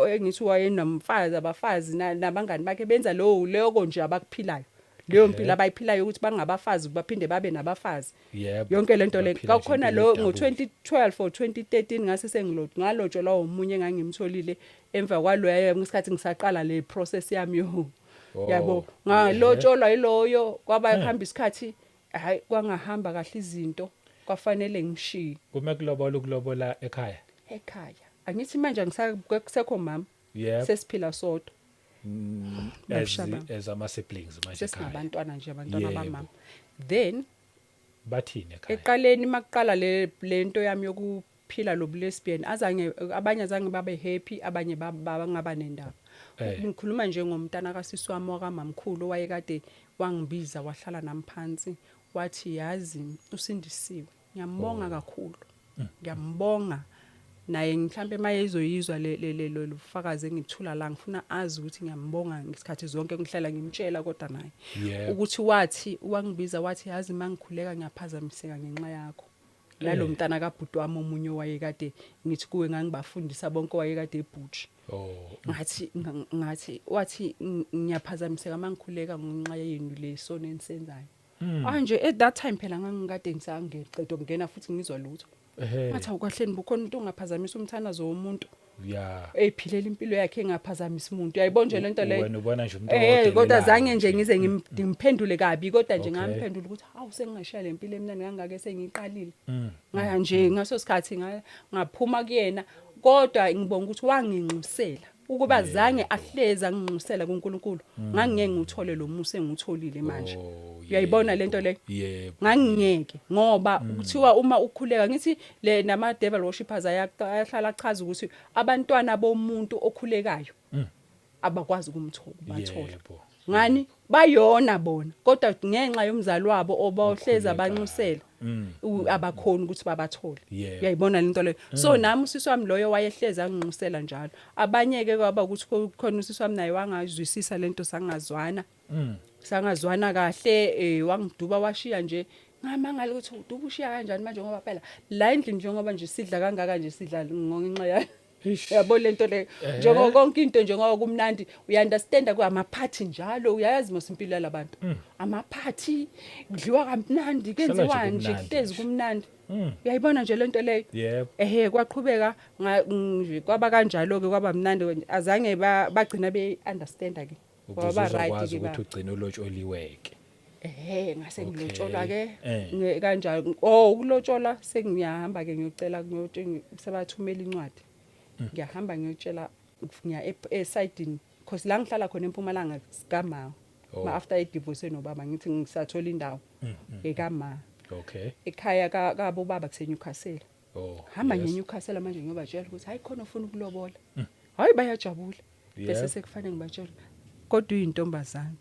engithi wayenomfazi, abafazi nabangani bakhe benza lo loko nje abakuphilayo. Leyo mpilo abayiphilayo ukuthi bangabafazi baphinde babe nabafazi. Yebo. Yonke lento le Baphila nje kwakhona impilo lo edabule. ngo-2012 or 2013 ngase sengilot ngalotsholwa omunye engangimtholile emva kwaloya ngesikhathi ngisaqala le process yami yo. Oh, Yabo ngalotsholwa yiloyo kwaba kuhamba isikhathi hayi kwangahamba kahle izinto kwafanele ngishiye. Kuma kulobola ukulobola ekhaya. Ekhaya. Angithi manje angisekho mama. Yebo. Sesiphila sodwa. As Baba. as ama siblings manje ekhaya. Sesingabantwana nje abantwana bamama. Then Bathini ekhaya? Eqaleni makuqala le lento yami yokuphila lobu lesbian azange abanye azange babe happy abanye bangaba nendaba. Ngikhuluma nje ngomntana kasisi wami wakamamkhulu owayekade wangibiza wahlala nami phansi wathi yazi usindisiwe. Ngiyambonga kakhulu. Ngiyambonga naye mhlambe mayezoyizwa le le le lo bufakazi engithula la ngifuna azi ukuthi ngiyambonga ngesikhathi zonke ngihlala ngimtshela kodwa naye ukuthi wathi wangibiza wathi yazi mangikhuleka ngiyaphazamiseka ngenxa yakho nalo mntana kabhuti wami omunye owayekade ngithi kuwe ngangibafundisa bonke owayekade ebhuji. Ngathi ngathi wathi ngiyaphazamiseka mangikhuleka ngenxa yenu le sona enisenzayo. Manje at that time phela ngangikade ngisangeqeda ukungena futhi ngizwa lutho. Ngathi awukahleni bukhona umuntu ongaphazamisa umthandazo womuntu. Eyiphilela impilo yakhe engaphazamisi umuntu. Uyayibona nje lento leyo. Wena ubona nje umuntu Kodwa odelelayo zange nje nje. ngize ngimphendule kabi kodwa nje ngamphendula ukuthi awu sengingashiya le mpilo emnandi kangaka sengiyiqalile. Ngaya nje ngaso sikhathi ngaphuma kuyena kodwa ngibonga ukuthi wanginxusela. Ukuba zange ahlezi anginxusela kuNkulunkulu ngangingeke ngiwuthole lo musa engiwutholile manje. Uyayibona lento le? Yebo. Ngangingeke ngoba kuthiwa uma ukhuleka ngithi le nama devil worshippers ayahlala achaza ukuthi abantwana bomuntu okhulekayo abakwazi ukumthola bathola. Ngani bayona bona kodwa ngenxa yomzali wabo obahleza abanxusela abakhona ukuthi babathole. Uyayibona lento leyo. So nami usisi wami loyo wayehleza anginxusela njalo. Abanye ke kwaba ukuthi khona usisi wami naye wangazwisisa lento sangazwana. Sangazwana kahle wangiduba washiya nje. Ngamangala ukuthi uduba ushiya kanjani manje ngoba phela la endlini njengoba nje sidla kangaka nje sidla ngenxa yayo. Yabo lento leyo. Njengoba konke into njengoba kumnandi uyaunderstand ku amaphathi njalo uyayazi mos impilo yalabantu. Amaphathi kudliwa kamnandi kwenziwa nje kuhlezi kumnandi. Uyayibona nje lento leyo. Ehe kwaqhubeka kwaba kanjalo ke kwaba mnandi azange bagcina be understand ke. Kwaba right ke ukuthi ugcine ulotsholiweke. Ehhe ngase ngilotsholwa ke kanjalo. Oh ukulotsholwa sengiyahamba ke ngiyocela sebathumela incwadi. Ngiyahamba ngiyotshela ngiya esayidini because la ngihlala khona eMpumalanga sikama. Ma after i divorce nobaba ngithi ngisathola indawo ekama. Ekhaya kabo baba kuse Newcastle. Hamba nge Newcastle manje ngiyobatshela ukuthi hayi khona ufuna ukulobola. Hayi bayajabula. Bese sekufanele ngibatshela kodwa uyintombazana.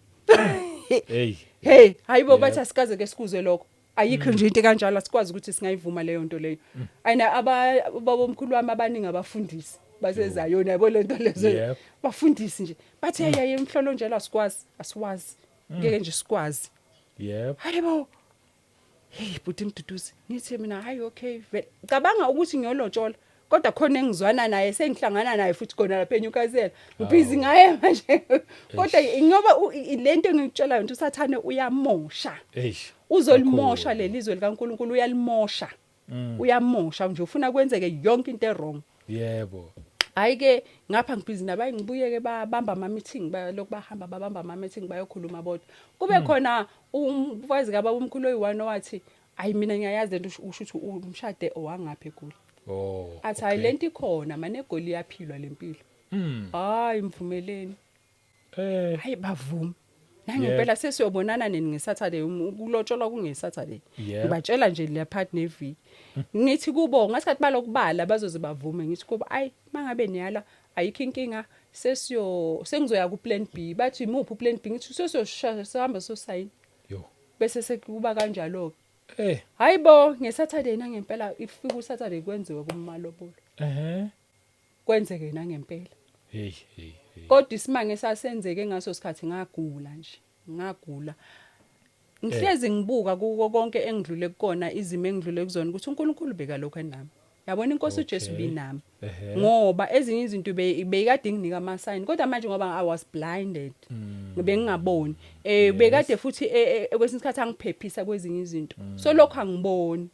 Hey. Hey, hayibo bathi asikaze ke sikuzwe lokho. Ayikho nje into kanjalo asikwazi ukuthi singayivuma leyo nto leyo. Ayina ababomkhulu wami abaningi abafundisi baseZayoni yabo lento lezo. Bafundisi nje. Bathi hey emhlolo nje la sikwazi, asiwazi. Ngeke nje sikwazi. Hayibo. Hey bhuti Mduduzi, ngithi mina hayi okay vele. Cabanga ukuthi ngiyolotshola. Kodwa khona engizwana naye sengihlangana naye futhi khona lapha eNewcastle. Ngibhizi ngaye manje. Kodwa ngoba lento engikutshela yona uSathane uyamosha. Uzolimosha lelizwe likaNkuluNkulu uyalimosha. Uyamosha nje ufuna kwenzeke yonke into ewrong. Yebo. Hayi ke ngapha ngibhizi nabayi ngibuyeke babamba ama meeting balokhu bahamba babamba ama meeting bayokhuluma bodwa. Kube khona umfazi kababa omkhulu oyi-one owathi hayi mina ngiyayazi lento usho ukuthi umshade owangapha eGoli. Athi hayi lento ikhona mane eGoli iyaphilwa lempilo. Hayi mvumeleni. Hayi bavuma. Nangempela sesiyobonana nini ngeSaturday ukulotsholwa kungeSaturday. Ngibatshela nje le part neviki. Ngithi kubo ngasikhathi balokubala bazoze bavume ngithi kubo ayi mangabe niyala ayikho inkinga sesiyo sengizoya ku plan B bathi imuphi plan B ngithi sesiyoshaya sihamba sosayina. Bese sekuba kanjalo ke. Hayibo ngeSaturday nangempela ifika uSaturday kwenziwe kumalobolo. Kwenzeke nangempela. Hey hey hey. Kodwa isimanga esasenzeke ngaso sikhathi ngagula nje. Ngagula. Ngihlezi ngibuka kuko konke engidlule kukona izimo engidlule kuzona ukuthi uNkulunkulu beka lokho enami. Yabona, inkosi uJesu binami, ngoba ezinye izinto beyikade inginika ama sign, kodwa manje ngoba I was blinded, bengingaboni. Bekade futhi kwesinye isikhathi angiphephisa kwezinye izinto, so lokho angiboni.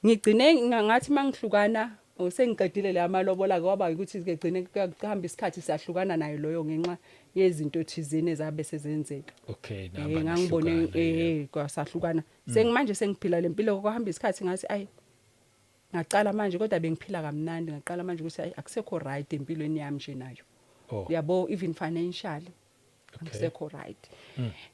Ngigcine ngathi mangihlukana, sengiqedile la malobola, kwaba ukuthi ke gcine kuhamba isikhathi siyahlukana naye loyo ngenxa yezinto thizeni ezabe sezenzeka. Nahamba Ngangibone nihlukana, yebo. Kwasahlukana. Sengimanje sengiphila lempilo, kwahamba isikhathi ngathi ayi, ngaqala manje, kodwa bengiphila kamnandi, ngaqala manje ukuthi ayi, akusekho right empilweni yami nje nayo. Yabo, even financially akusekho right.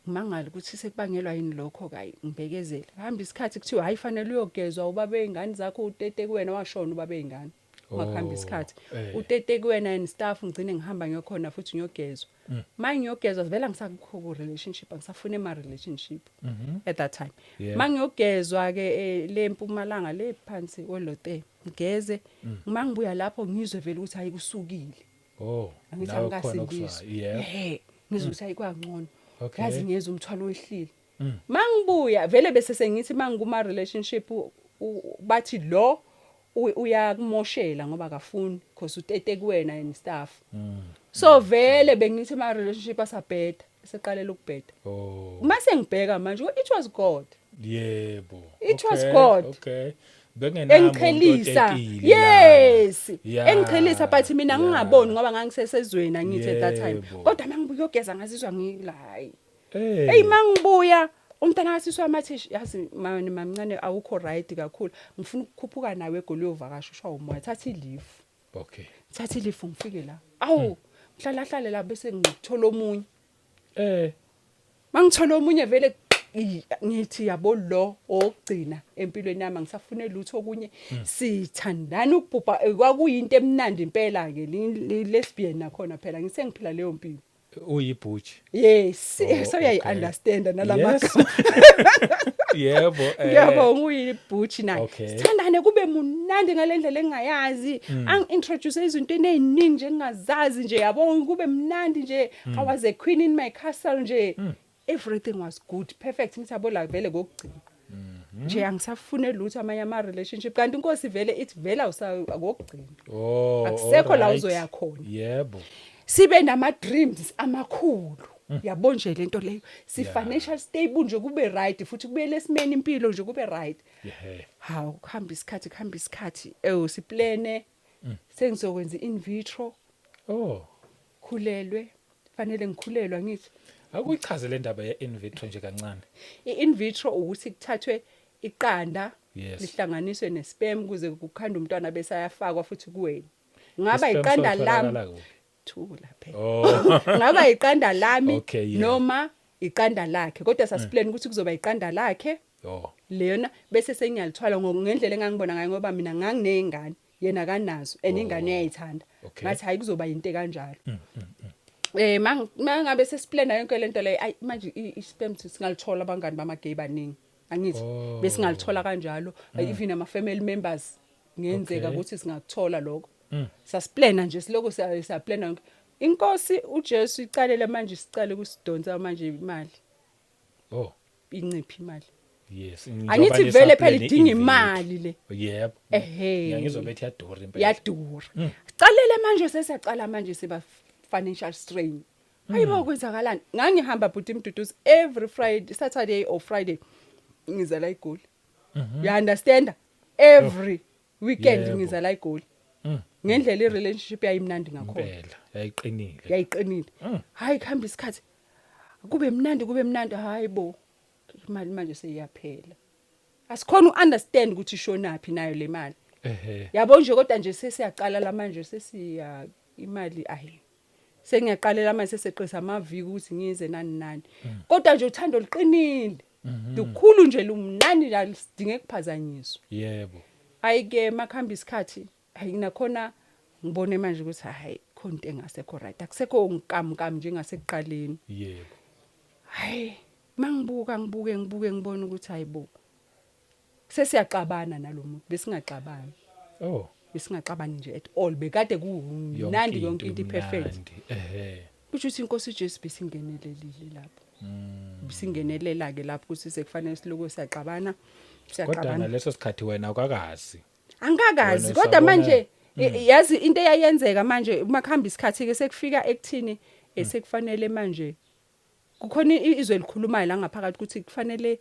Ngimangala ukuthi sekubangelwa yini lokho. Kayi ngibekezela, hamba isikhathi, kuthiwa hayi, fanele uyogezwa ubaba ey'ngane zakho, utete kuwena, washona ubaba ey'ngane. Makuhamba isikhathi, utete kuwena and stuff, ngigcine ngihamba ngiyokhona futhi ngiyogezwa. Ma ngiyogezwa vele angisakukho ku-relationship, angisafuni ema-relationship at that time. Ma ngiyogezwa-ke le Mpumalanga le phansi kwelote, ngigeze, ma ngibuya lapho ngizwe vele ukuthi hayi, kusukile. Angithi Nawe khona angikasindiswa. okuzwayo, yebo. Ehe, ngizwe ukuthi hayi, kwangcono. Yazi, ngiyeza umthwalo wehlile. Mangibuya vele bese sengithi mangikuma relationship bathi lo uyakumoshela ngoba akafuni because utete kuwena and stuff. So vele bengithi ma relationship asabheda, eseqalela ukubheda. Mase ngibheka manje, it was God. It was God. Bengenamuntu Engichelisa. otetile. Yes. Engichelisa, but mina ngingaboni ngoba ngangisesezweni, angithi, at that time. Kodwa mangibuya uyogeza ngazizwa ngila, hayi. Hey, mangibuya umntana kasisi wami athi, yazi mani mamncane, awukho right kakhulu, ngifuna ukukhuphuka nawe eGoli uyovakasha, ushwa umoya, thatha i-leave. Thatha i-leave, ngifike la, awu, ngihlala hlale la, bese ngithola omunye. Mangithola omunye vele ngithi yabo, lo owokugcina empilweni yami, angisafune lutho okunye. Sithandana ukubhubha, kwakuyinto emnandi impela ke lesbian nakhona phela ngise ngiphila leyo mpilo. Uyibutch. Yes. So uyayi understand nalamagama. Yebo. Ngiyabonga, uyibutch naye. Sithandane kube munandi ngalendlela engingayazi. Angi-introduce izintweni eziningi nje engingazazi nje, yabo, kube mnandi nje. I was a queen in my castle nje. Everything was good, perfect. Ngithi yabo, la vele kokugcina. Nje angisafune lutho amanye ama relationship, kanti inkosi vele ithi vele awusakokugcina. Akusekho la uzoya khona. Sibe nama dreams amakhulu. Yabo nje lento leyo. Si financial stable nje, kube right futhi, kubuyele esimeni impilo nje, kube right. Hawu, kuhamba isikhathi, kuhamba isikhathi, ewu, siplane sengizokwenza in vitro. Khulelwe, fanele ngikhulelwa, ngithi. Akuyichaze le ndaba ye in vitro nje kancane. I-in vitro ukuthi kuthathwe iqanda lihlanganiswe nesperm kuze kukhanda umntwana, bese ayafakwa futhi kuwena. Ngaba I-sperm iqanda lami. sotholakala kuphi? Thula phela. Ngaba iqanda lami noma iqanda lakhe, kodwa sasiplan ukuthi kuzoba iqanda lakhe lena, bese sengiyalithwala ngendlela engangibona ngayo, ngoba mina ngangineyingane, yena kanazo, and ingane uyayithanda. Ngathi hayi, kuzoba into kanjalo. Mangabe sesiplana yonke lento leyo, ayi, manje i-sperm singalithola, abangani bama-gay baningi, angithi? Besingalithola kanjalo, even ama family members ngenzeka ukuthi singakuthola lokho. Sasiplana nje, siloko siyaplana yonke. Inkosi uJesu icalele manje, sicale kusidonsa manje imali. Inciphi imali. Angithi vele phela idinga imali le. Ehhe. Ngiyangizwa bethi yadura impela. Yadura. Sicalele manje, sesiyacala manje siba financial strain. Hayibo, kwenzakalani? Ngangihamba, bhuti Mduduzi, every Friday, Saturday or Friday ngizala eGoli. You understand? Every weekend ngizala eGoli. Ngendlela i-relationship yayimnandi ngakhona. Impela yayiqinile. Yayiqinile. Hayi, kuhamba isikhathi, kube mnandi, kube mnandi, hayibo, imali manje seyiyaphela. Asikhona uunderstand ukuthi ishonaphi nayo le mali. Yabo nje, kodwa nje sesiyaqala la manje, sesiya imali, ayi, sengiyaqalela manje, seseqisa amaviki ukuthi ngize nani nani, kodwa nje uthando luqinile lukhulu nje, lumnandi nje, alisidinge kuphazanyiswa. Hayi ke, makuhamba isikhathi, hayi, nakhona ngibone manje ukuthi hayi, khona into engasekho right, akusekho nkamnkam njengasekuqaleni. Hayi, mangibuka, ngibuke, ngibuke, ngibone ukuthi hayibo, sesiyaxabana nalomuntu, besingaxabani. Besingaxabani nje at all, bekade kumnandi, yonke into perfect. Imnandi. Kusho ukuthi inkosi uJesu besingenelelile lapho. Bisingenelela ke lapho ukuthi sekufanele siloku siyaxabana, Kodwa siyaxabana. ngaleso sikhathi wena awukakazi. Angikakazi Wena kodwa usabona- manje yazi into eyayenzeka manje uma kuhamba isikhathi ke sekufika ekuthini sekufanele manje kukhona izwe elikhulumayo la ngaphakathi ukuthi kufanele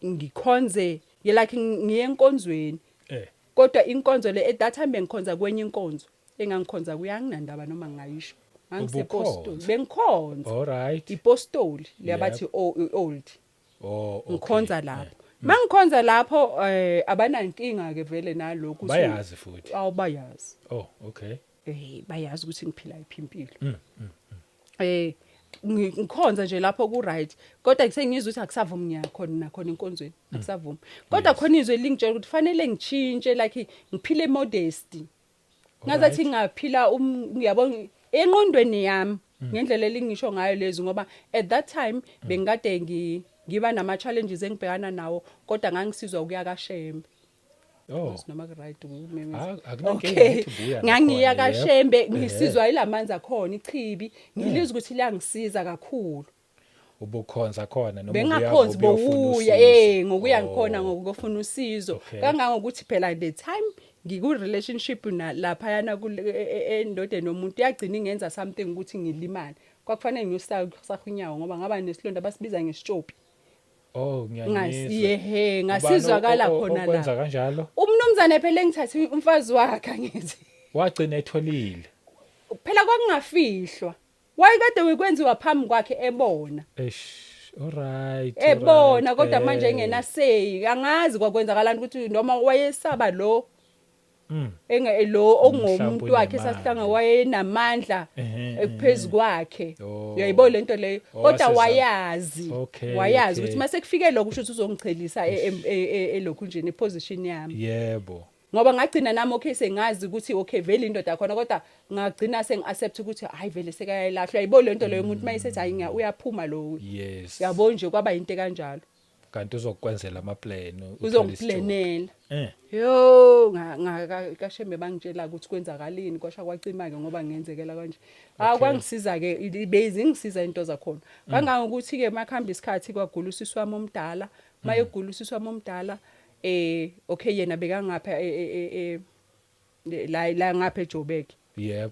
ngikhonze like ngiye enkonzweni. Kodwa inkonzo le, at that time bengikhonza kwenye inkonzo engangikhonza kuyo, anginandaba noma ngingayisho, ngangisepostoli. Ubukhonza? Bengikhonza All right. ipostoli leyabathi old. Oh, okay. Ngikhonza lapho, mangikhonza lapho abanankinga ke vele nalokhu Bayazi futhi. Awubayazi. Oh, okay. Bayazi ukuthi ngiphila iphi impilo. Ngikhonza nje lapho ku right, kodwa kusengizwa ukuthi akusavumi, ngiyakhona nakhona enkonzweni akusavumi, kodwa khona izwe lingitshela ukuthi fanele ngitshintshe, like ngiphile modesty, ngazathi ngaphila ngiyabona enqondweni yami ngendlela elingisho ngayo lezi, ngoba at that time bengikade ngiba nama challenges engibhekana nawo, kodwa ngangisizwa ukuya kaShembe. Noma ku right ukumemeza? Ah, akunankinga, ngithi buya Ngangiya nakhona, yebo. kaShembe, ngisizwa ilamanzi akhona, ichibi, ngilizwa ukuthi liyangisiza kakhulu. Ubukhonza khona noma Bengakhonzi, ubuya ngokuyofuna bokuya usizo? ngokuya ngikhona ngokufuna usizo. Kangangokuthi phela the time ngiku relationship na lapha yana endodeni nomuntu, yagcina ingenza something ukuthi ngilimale, kwakufanele ngiyosakha unyawo ngoba ngaba nesilonda abasibiza ngesitshopi. Oh, ngiyanizwa. Yehe, Ubani ngasizwakala khona okwenza la. kanjalo? Umnumzane phela engithathe umfazi wakhe, angithi. Wagcina etholile. Phela kwakungafihlwa, wayekade wekwenziwa phambi kwakhe ebona. Eish, all right. Ebona, kodwa manje engenaseyi, angazi kwakwenzakalani ukuthi noma wayesaba lo enge lo ongomuntu Mhlawumbe wakhe unemali. sasihlanga wayenamandla phezu kwakhe. Uyayibona lento leyo? Oh, Kodwa wayazi, wayazi ukuthi mase kufike lokho kusho ukuthi uzongichelisa elokhu nje neposition yami. Ngoba ngagcina nami, okay, sengazi ukuthi okay vele indoda yakhona, kodwa ngagcina sengi-accept ukuthi hayi vele sekayayilahlwa. Uyayibona lento leyo? Umuntu mayesethi hayi uyaphuma lo. Yabo nje, kwaba into kanjalo. Kanti uzokwenzela ama plan. Uzongiplanela. Yo, kaShembe bangitshela ukuthi kwenzakalini, kwasha kwacima ke ngoba ngenzekela kanje. Ah, kwangisiza ke, bezingisiza into zakhona. Kangangokuthi ke makuhamba isikhathi kwagula usisi wami omdala, mayegula usisi wami omdala, okay, yena bekangapha la ngapha eJoburg.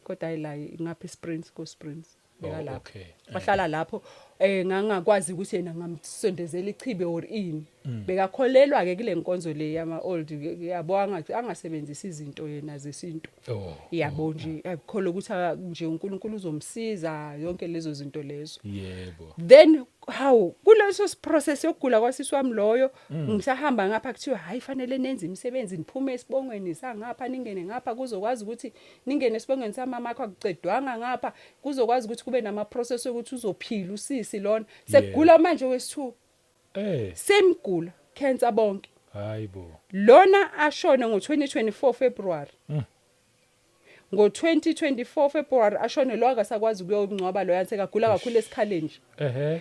Kodwa hayi la ngapha eSprings, ko Springs. Bekalapho. Wahlala lapho, ngangakwazi ukuthi yena ngamsondezela ichibe or ini. Bekakholelwa ke kule nkonzo le yama old, yabo, angasebenzisi izinto yena zesintu. Yabo nje, akukholwa ukuthi nje uNkulunkulu uzomsiza, yonke lezo zinto lezo. Then how kuleso process yokugula kwasisi wami loyo, ngisahamba ngapha kuthiwa hayi, fanele nenze imisebenzi, niphume esibongweni sangapha, ningene ngapha, kuzokwazi ukuthi ningene esibongweni samama akho, akucedwanga ngapha, kuzokwazi ukuthi kube nama process yokuthi uzophila usisi lona sekugula manje wesithu. Semgula cancer bonke. Hayibo. Lona ashone ngo2024 February. Ngo2024 February ashone lo, akasakwazi ukuyongcwaba lo, yasekagula kakhulu esikhaleni nje.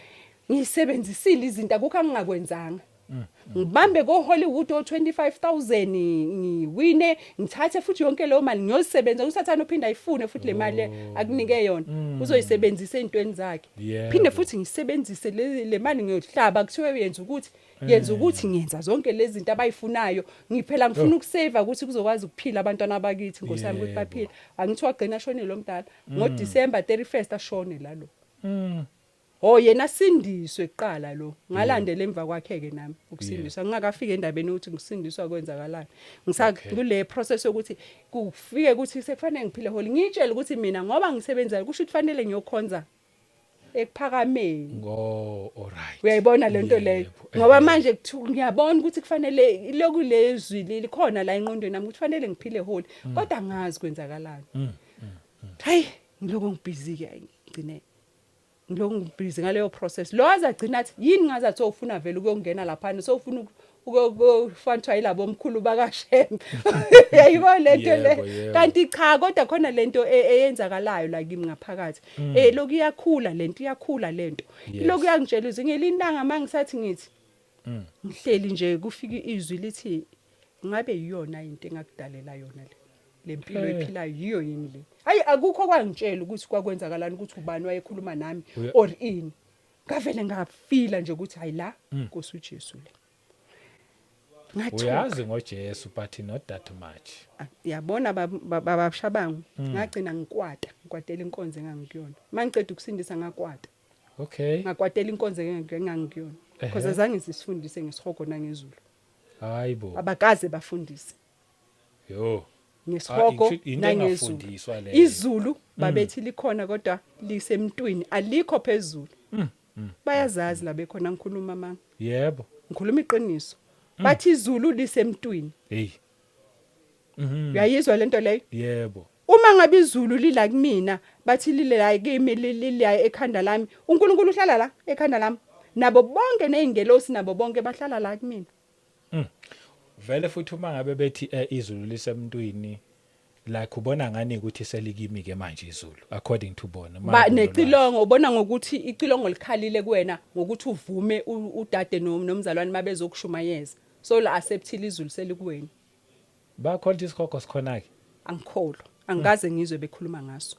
Ngisebenzisile izinto, akukho angingakwenzanga, ngibambe ko Hollywood o 25,000, ngiwine, ngithathe futhi yonke leyo mali ngiyosebenza. Usathana uphinda ayifune futhi le mali akunike yona, uzoyisebenzisa ezintweni zakhe. Phinde futhi ngisebenzise le mali ngiyohlaba, kuthiwe yenza ukuthi, yenza ukuthi, ngiyenza zonke lezi zinto abayifunayo. Ngiphela ngifuna ukusave ukuthi kuzokwazi ukuphila abantwana bakithi, Nkosi yami, ukuthi baphile. Angithi wagcina ashonile lo mdala ngoDecember 31st, ashone lalo. Oh, yena sindiswe kuqala lo, ngalandela emva kwakhe ke nami ukusindiswa. Ngingakafika endabeni ukuthi ngisindiswa kwenzakalani, ngisa kule process yokuthi kufike ukuthi sekufanele ngiphile holy, ngitshele ukuthi mina ngoba ngisebenza kusho ukuthi fanele ngiyokhonza ekuphakameni. Oh, all right. Uyayibona lento leyo? Ngoba manje ngiyabona ukuthi kufanele lokhu lezwi likhona la enqondweni nami ukuthi fanele ngiphile holy, kodwa angazi kwenzakalani. Hayi, ngiloko ngibhizi ke, ngigcine ngiloko ngibhizi ngaleyo process. Lo azagcina athi yini, ngazathi sowufuna vele ukuyongena laphana, sowufuna ukufantwa yilabo omkhulu bakaShembe. Uyayibona lento le? Yebo. Kanti cha, kodwa khona lento eyenzakalayo la kimi ngaphakathi, lokhu iyakhula lento, iyakhula lento. Lokhu yangitshela izwi ngelintanga, mangisathi ngithi ngihleli nje, kufika izwi lithi ngabe iyona into engakudalela yona le lempilo ephilayo, yiyo yini le? Hayi, akukho kwangitshela ukuthi kwakwenzakalani, ukuthi ubani wayekhuluma nami or ini. Ngavele ngafila nje ukuthi hayi la, Nkosi uJesu le. Ngathuka. Uyazi ngoJesu, but not that much. Ah, yabona babashabangu, ngagcina ngikwata, ngikwatela inkonzo engangikuyona. Mangiceda ukusindisa ngakwata. Ngakwatela inkonzo engangikuyona because azange sisifundise ngesihogo nangezulu. Hayibo. Abakaze bafundise Yo. ngesihogo Ah, into nangezulu. engafundiswa leyo. Izulu babethi likhona kodwa lisemntwini, alikho phezulu. Bayazazi la bekhona, ngikhuluma manga? Ngikhuluma iqiniso. Bathi izulu lisemntwini. Hey. Uyayizwa lento leyo? Yebo. Uma ngabe izulu lila kumina, bathi lile la kimi, lila ekhanda lami, uNkulunkulu uhlala la ekhanda lami, nabo bonke nezingelosi, nabo bonke bahlala la kumina. Vele futhi uma ngabe bethi izulu lisemntwini, like ubona ngani ukuthi selikimi ke manje izulu according to bona? Ba Uma unolwazi. Necilongo, ubona ngokuthi icilongo likhalile kuwena ngokuthi uvume udade nomzalwane mabezokushumayeza, so la acceptile izulu selikuwena. Bakholwa ukuthi isihogo sikhona ke? Angikholwa, angikaze ngizwe bekhuluma ngaso.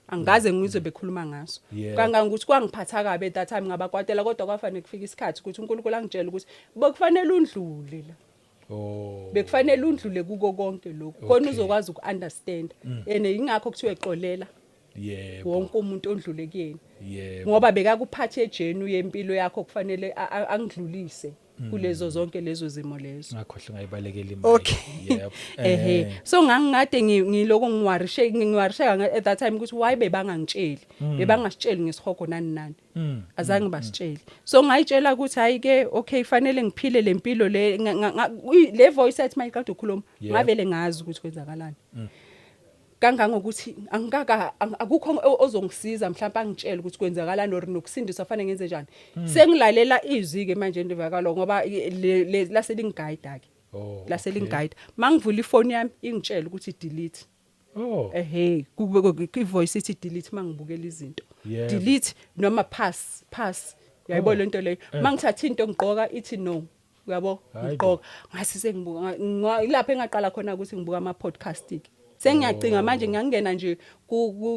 Angikaze ngizwe bekhuluma ngaso. Kangangokuthi kwangiphatha kabi at that time, ngabakwatela, kodwa kwafanele kufika isikhathi ukuthi uNkulunkulu angitshele ukuthi bekufanele undlule la. Bekufanele undlule kuko konke lokhu khona uzokwazi uku-understand, and ingakho kuthiwe xolela wonke umuntu ondlule kuyena, ngoba bekakuphathe ejeni yempilo yakho, kufanele angidlulise kulezo zonke lezo zimo lezo. Ngakhohle ngayibalekela imali. Ehe. So ngangingade ngiloko ngiwarisheka at that time ukuthi why bebangangitsheli, bebangasitsheli ngesihogo nani nani. Azange basitshele. So ngayitshela ukuthi hayi ke, okay, fanele ngiphile lempilo le. Le voice athi mayiqeda ukukhuluma, ngavele ngazi ukuthi kwenzakalani, kangangokuthi angikaka akukho ozongisiza mhlawumbe angitshele ukuthi kwenzakalani or nokusindiswa fanele ngenze njani. Sengilalela izwi ke manje ndivakalo ngoba lase lingiguide ke. Lase lingiguide. Mangivula ifoni yami ingitshela ukuthi delete. Ehe, kube i-voice ithi delete mangibukela izinto. Delete noma pass, pass. Uyayibona lento leyo? Mangithatha into ngigqoka ithi no. Uyabo? Hayi bo. Ngigqoka. Ngase sengibuka ilapho engaqala khona ukuthi ngibuka ama podcast ke. Sengiyacinga manje, ngiyangena nje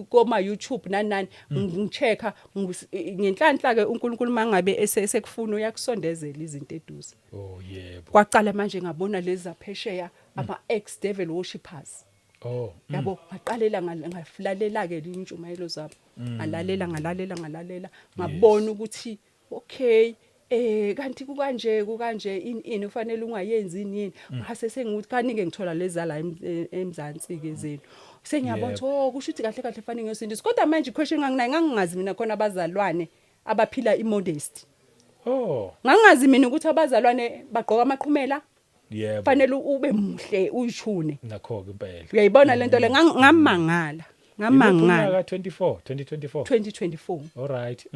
koma YouTube nani nani, ngichecka ngenhlanhla ke uNkulunkulu mangabe esekufuna uyakusondezela izinto eduze. Oh yebo. Kwaqala manje ngabona lezi zaphesheya, ama ex devil worshippers. Yabo, ngaqalela ngafulalela ke intshumayelo zabo, ngalalela, ngalalela, ngalalela, ngabona ukuthi okay, kanti kukanje, kukanje, ini ini ufanele ungayenzi, ini yini. Ngase sengithi kanike ngithola lezi la eMzansi ke zenu, sengiyabona ukuthi oh, kusho ukuthi kahle kahle fanele ngiyosindisa. Kodwa manje question nganginayo, ngangingazi mina khona abazalwane abaphila imodesty. Ngangingazi mina ukuthi abazalwane bagqoka amaqhumela, fanele ube muhle, uyishune. Nakho ke impela. Uyayibona lento le? Ngamangala, ngamangala. Iminyaka 24 2024. 2024. All right.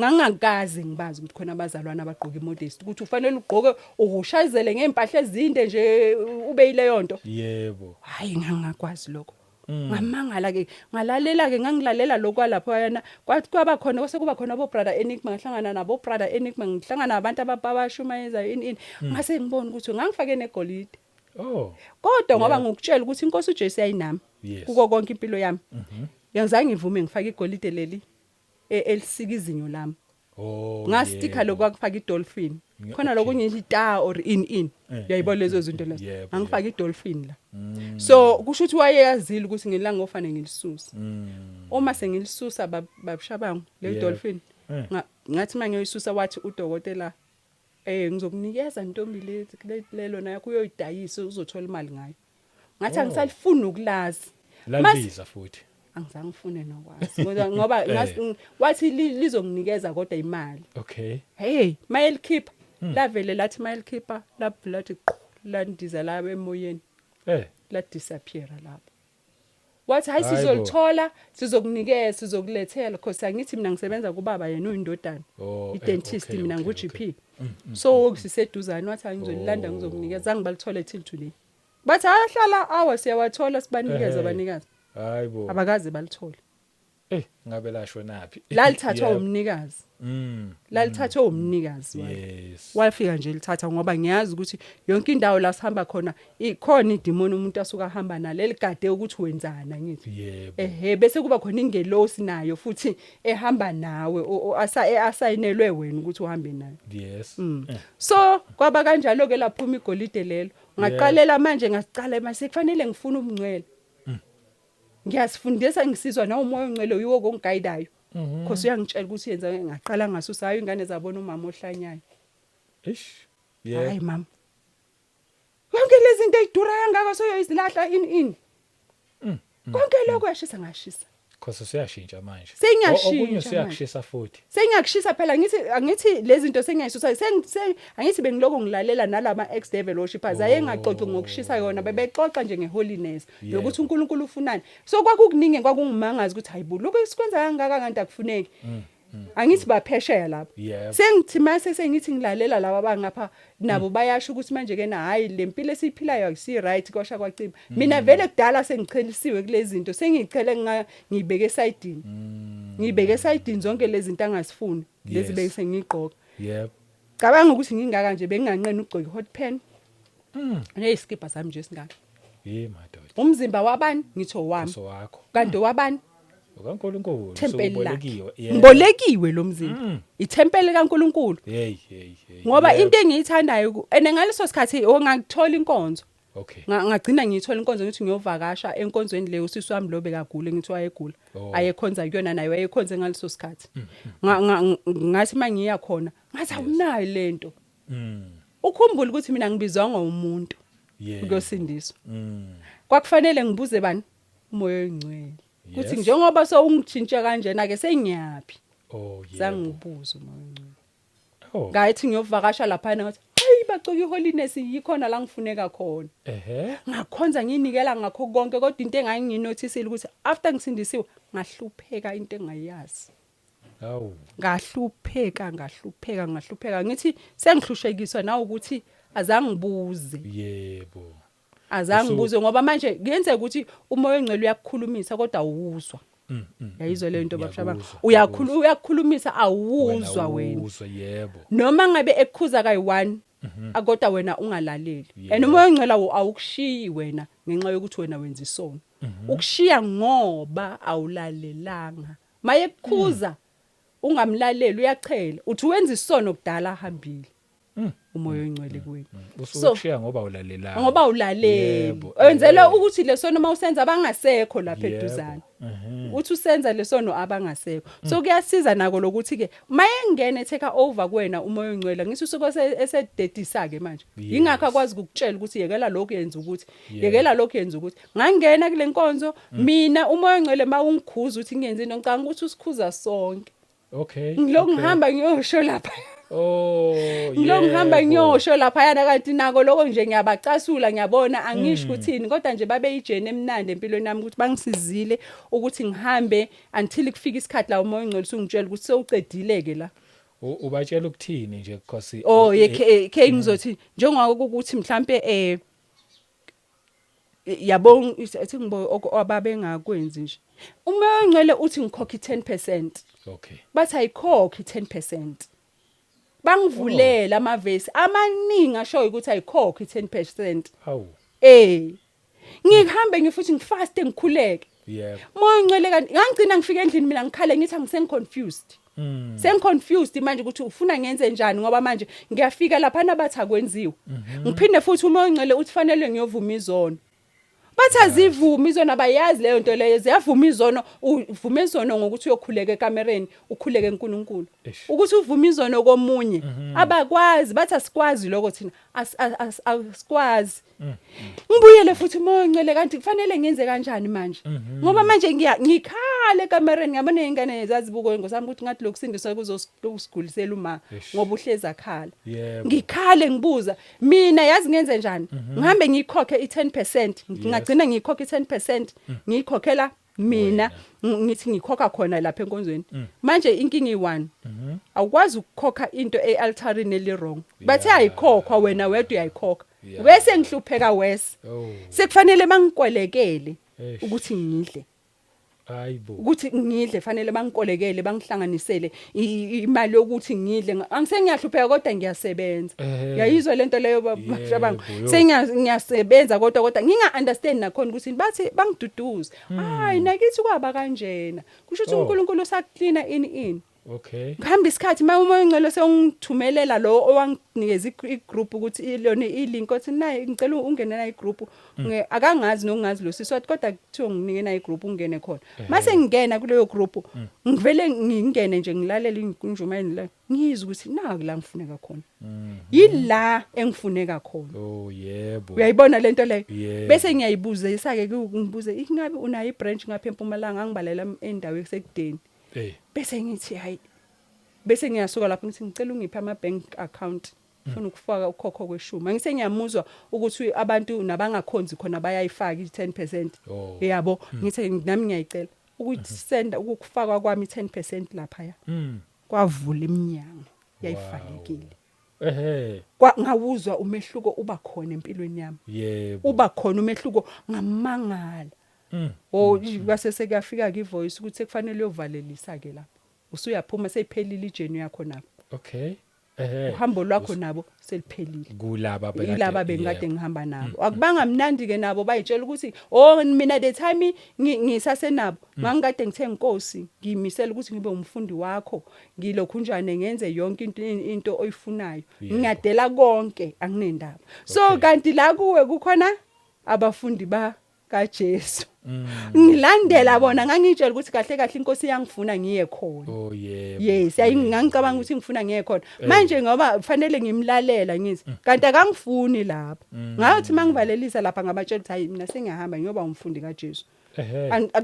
Ngangakaze ngibazi ukuthi khona abazalwane abagqoka imodesty, ukuthi ufanele ugqoke ushayizele ngempahla ezinde nje, ube yileyo nto. Hayi, ngangakwazi lokho. Ngamangala ke, ngalalela ke, ngangilalela lokho lapho yana, kwathi kwaba khona, kwase kuba khona abo brother Enigma, ngahlangana nabo brother Enigma, ngihlangana nabantu abashumayeza ini ini, ngase ngibona ukuthi ngangifake negolide. Kodwa ngoba ngikutshela ukuthi inkosi uJesu yayinami kuko konke impilo yami, ngizange ngivume ngifake igolide leli elisika izinyo lami. Ngastika lokho kwakufaka idolphin. Khona lokunye ita or in in. Uyayibona lezo zinto lezo? Ngangifaka idolphin la. So kusho ukuthi wayeyazile ukuthi ngelanga ofanele ngilisuse. Uma sengilisusa, babushabangu, le dolphin, ngathi mangiyoyisusa, wathi udokotela, "Ngizokunikeza ntombi lelo nayo uyoyidayisa, uzothola imali ngayo." Ngathi angisalifuni ukulazi. Lalibiza futhi. Angizange ngifune nokwazi ngoba wathi lizonginikeza kodwa imali. Hey, mayelikhipha, lavele lathi mayelikhipha lathi qhu, landiza la emoyeni. La disappear lapho. Wathi hayi, Hayi bo. sizolithola, sizokunikeza, sizokulethela, because angithi mina ngisebenza kubaba, yena uyindodana. I-dentist, mina ngu-GP. So siseduzane, wathi hayi, ngizolilanda, ngizokunikeza, zange balithole till today. Bathi ahlala awa siyawathola, sibanikeze abanikazi. Hayibo. Abakaze balithole. Eh ngabe lasho naphi? Lalithathwa umnikazi. Lalithathwa umnikazi walo. Wafika nje lithatha, ngoba ngiyazi ukuthi yonke indawo la sihamba khona ikhona idimoni umuntu asuka ahamba nalo eligade ukuthi wenzana, ngithi. Ehe, bese kuba khona ingelosi nayo futhi ehamba nawe, asayinelwe wena ukuthi uhambe nayo. So kwaba kanjalo ke, laphuma igolide lelo. Ngaqalela manje, ngasicala mase kufanele ngifune ubungcwele. Ngiyasifundisa, ngisizwa na umoya ongcwele, yiwo kongigayidayo. Khosi uyangitshela ukuthi yenza. Ngaqala ngasusa, hayi, ingane zabona umama ohlanyayo. Ish. Hayi mama. Yonke lezi zinto ezidura kangaka soyoyizilahla in in. Konke lokho yashisa, ngashisa. Khosi usuyashintsha manje. Sengiyashintsha Okunye manje. usuyakushisa futhi. Sengiyakushisa phela, ngithi angithi lezi zinto sengiyayisusa, angithi bengiloko ngilalela nalama ex devil worshippers ayengaxoxi ngokushisa yona, bebexoxa nje ngeholiness nokuthi uNkulunkulu ufunani. So kwakukuningi kwakungimangaza ukuthi hayibo, lokho esikwenza kangaka kanti akufuneki. Angithi baphesheya lapho. Sengithi mase sengithi ngilalela laba abangapha, nabo bayasho ukuthi manje ke na, hayi, le mpilo esiyiphilayo akusi right, kwasha kwacima. Mina vele kudala sengichelisiwe kulezi zinto, sengichele ngiyibeke esayidini. Ngiyibeke esayidini zonke lezi zinto angasifuni lezi bese ngiyigqoka. Cabanga ukuthi ngingaka nje, benginganqeni ukugcoka i-hot pant. Neyisikibha sami nje singaka. Ye madoda. Umzimba wabani? Ngithi owami. So wakho. Kanti owabani? UkaNkulunkulu. Thempeli lakhe. Usubolekiwe. Ngibolekiwe lo mzimba. Ithempeli kaNkulunkulu. Hey hey hey. Ngoba into engiyithandayo ene ngaleso sikhathi ongakuthola inkonzo. Ngagcina ngiyithola inkonzo, ngithi ngiyovakasha enkonzweni leyo, usisi wami lo bekagula, ngithi wayegula. Ayekhonza kuyona naye, wayekhonze ngaleso sikhathi. Ngathi mangiya khona, ngathi awunayo lento. Ukhumbule ukuthi mina ngibizwa ngomuntu ukuyosindiswa. Kwakufanele ngibuze bani? Umoya oyingcwele. Kuthi njengoba sowungitshintshe kanjena ke, sengiyapi? Oh yebo. Zangibuza umoya oyingcwele. Oh. Ngathi ngiyovakasha lapha, ngathi hayi, bagcoka iholiness, yikhona la ngifuneka khona. Ngakhonza, nginikela ngakho konke, kodwa into engangiyinothisile ukuthi after ngisindisiwe ngahlupheka into engayazi. Hawu. Ngahlupheka, ngahlupheka, ngahlupheka, ngithi sengihlushekiswa na ukuthi azangibuze. Azangibuze, ngoba manje kuyenzeka ukuthi umoya ongcwele uyakukhulumisa kodwa awuzwa. Yayizwa leyo nto, babshaba? Ngiyakuzwa. Uyakhuluma, uyakukhulumisa, awuzwa wena. Uzwa, yebo. Noma ngabe ekukhuza kayi-1, kodwa wena ungalaleli. And umoya ongcwele awukushiyi wena ngenxa yokuthi wena wenza isono. Ukushiya ngoba awulalelanga. Maye kukhuza ungamlaleli, uyachela, uthi wenza isono kudala ahambile umoya oyingcwele kuwena. Usukushiya ngoba ulalelanga. Ngoba ulaleli. Wenzela ukuthi lesono mawusenza abangasekho lapha eduzane. Uthi usenza lesono abangasekho. So kuyasiza nako lokuthi ke mayengene take over kuwena umoya ongcwele, ngithi usuke esededisa ke manje. Yingakho akwazi ukukutshela ukuthi yekela lokhu, yenza ukuthi, yekela lokhu, yenza ukuthi. Ngangena kule nkonzo mina, umoya ongcwele mawungikhuza ukuthi ngiyenze into, ngicanga ukuthi usikhuza sonke. Ngilokhu ngihamba ngiyosho lapha. Ngilokhu ngihamba ngiyosho lapha yana, kanti nako lokho nje ngiyabacasula, ngiyabona angisho ukuthini, kodwa nje babe ijourney emnandi empilweni yami ukuthi bangisizile ukuthi ngihambe until kufika isikhathi la umoya ongcwele usungitshela ukuthi sewucedile ke la. Ubatshela ukuthini nje, because Oh, ye ke ngizothi njengoba ukuthi mhlambe yabo, ethi ngibo ababengakwenzi nje, umoya ongcwele uthi ngikhokha i10%. Bathi ayikhokhi i10%. Bangivulela amavesi amaningi ashoyo ukuthi ayikhokhi i10%. Hawu. Ngihambe ngifuthi ngifaste, ngikhuleke. Moya ongcwele, kanti ngangigcina ngifika endlini mina ngikhale, ngithi angiseng confused. Sengiconfused manje ukuthi ufuna ngenze njani, ngoba manje ngiyafika lapha nabathi akwenziwe. Ngiphinde futhi umoya ongcwele uthi fanele ngiyovuma izono. Bathi azivumi izono, abayazi leyo nto leyo, ziyavuma izono, uvuma izono ngokuthi uyokhuleka ekamereni, ukhuleke eNkulunkulu. Ukuthi uvume izono komunye, abakwazi, bathi asikwazi lokho thina, asikwazi. Ngibuyele futhi, umoya ongcwele, kanti kufanele ngenze kanjani manje? Ngoba manje ngikhala ekamereni, ngabona izingane zazibuko ngosami ukuthi ngathi lokusindiswa kuzokugulisela uma ngoba uhlezi akhala. Ngikhale ngibuza mina, yazi ngenze njani? Ngihambe ngiyikhokhe i10%, ngagcina ngiyikhokha i10%, ngiyikhokhela mina, ngithi ngikhokha khona lapha enkonzweni. Manje inkinga iyi-one, awukwazi ukukhokha into e-altarini eli-wrong. Bathe ayikhokhwa, wena wedwa uyayikhokha. Bese ngihlupheka wese. Oh. Sekufanele bangikwelekele Eish. ukuthi ngidle. Hayibo. Ukuthi ngidle fanele bangikolekele bangihlanganisele imali yokuthi ngidle. Angisengiyahlupheka kodwa ngiyasebenza. Uyayizwa lento leyo bababa? Sengiyasebenza kodwa kodwa nginga understand nakhona ukuthi bathi bangiduduze. Hayi nakithi kwaba kanjena. Kusho ukuthi uNkulunkulu usakuklina ini ini. Okay. Kuhamba isikhathi uma umoya ongcwele sewungithumelela lo owanginikeza igroup ukuthi ilona ilink othi nayi ngicela ungene nayi igroup. Akangazi nokungazi lo sisi wathi kodwa kuthiwa nginike nayi igroup ungene khona. Mase ngingena kuleyo group ngivele ngingene nje ngilalela inkunjuma la ngizwe ukuthi naku la ngifuneka khona. Yila engifuneka khona. Oh yebo. Uyayibona lento leyo? Bese ngiyayibuzisa ke ngibuze ingabe unayo ibranch ngapha eMpumalanga angibalela endaweni esekudeni. Eh. Bese ngithi hayi bese ngiyasuka lapho ngithi ngicela ungiphe ama bank account ngifuna ukufaka ukhokho kweshumi. Angise ngiyamuzwa ukuthi abantu nabangakhonzi khona bayayifaka i10%. Oh. Yabo ngithi nami ngiyayicela ukusenda ukufakwa kwami i10% lapha ya. Kwavula iminyango yayivalekile. Ehhe. Kwa ngawuzwa umehluko uba khona empilweni yami. Yebo. Uba khona umehluko ngamangala. Oh base sekuyafika ke ivoice ukuthi sekufanele uyovalelisa ke lapho. Usuyaphuma seyiphelile ijourney yakho nabo. Okay. Ehhe. Uhambo lwakho nabo seliphelile. Kulaba bekade Yilaba bengikade ngihamba nabo. Akubanga mnandi ke nabo bayitshela ukuthi oh mina the time ngisasenabo ngangikade ngithe Nkosi ngiyimisela ukuthi ngibe umfundi wakho ngilokhu njane ngenze yonke into into oyifunayo. Ngiyadela konke anginendaba. So kanti la kuwe kukhona abafundi ba kaJesu. Ngilandela bona ngangitshela ukuthi kahle kahle inkosi iyangifuna ngiye khona. Oh yebo. Yes, ngangicabanga ukuthi ngifuna ngiye khona. Manje ngoba kufanele ngimlalela ngithi kanti akangifuni lapho. Ngathi mangivalelisa lapha ngabatshela ukuthi hayi mina sengiyahamba ngiyoba umfundi kaJesu.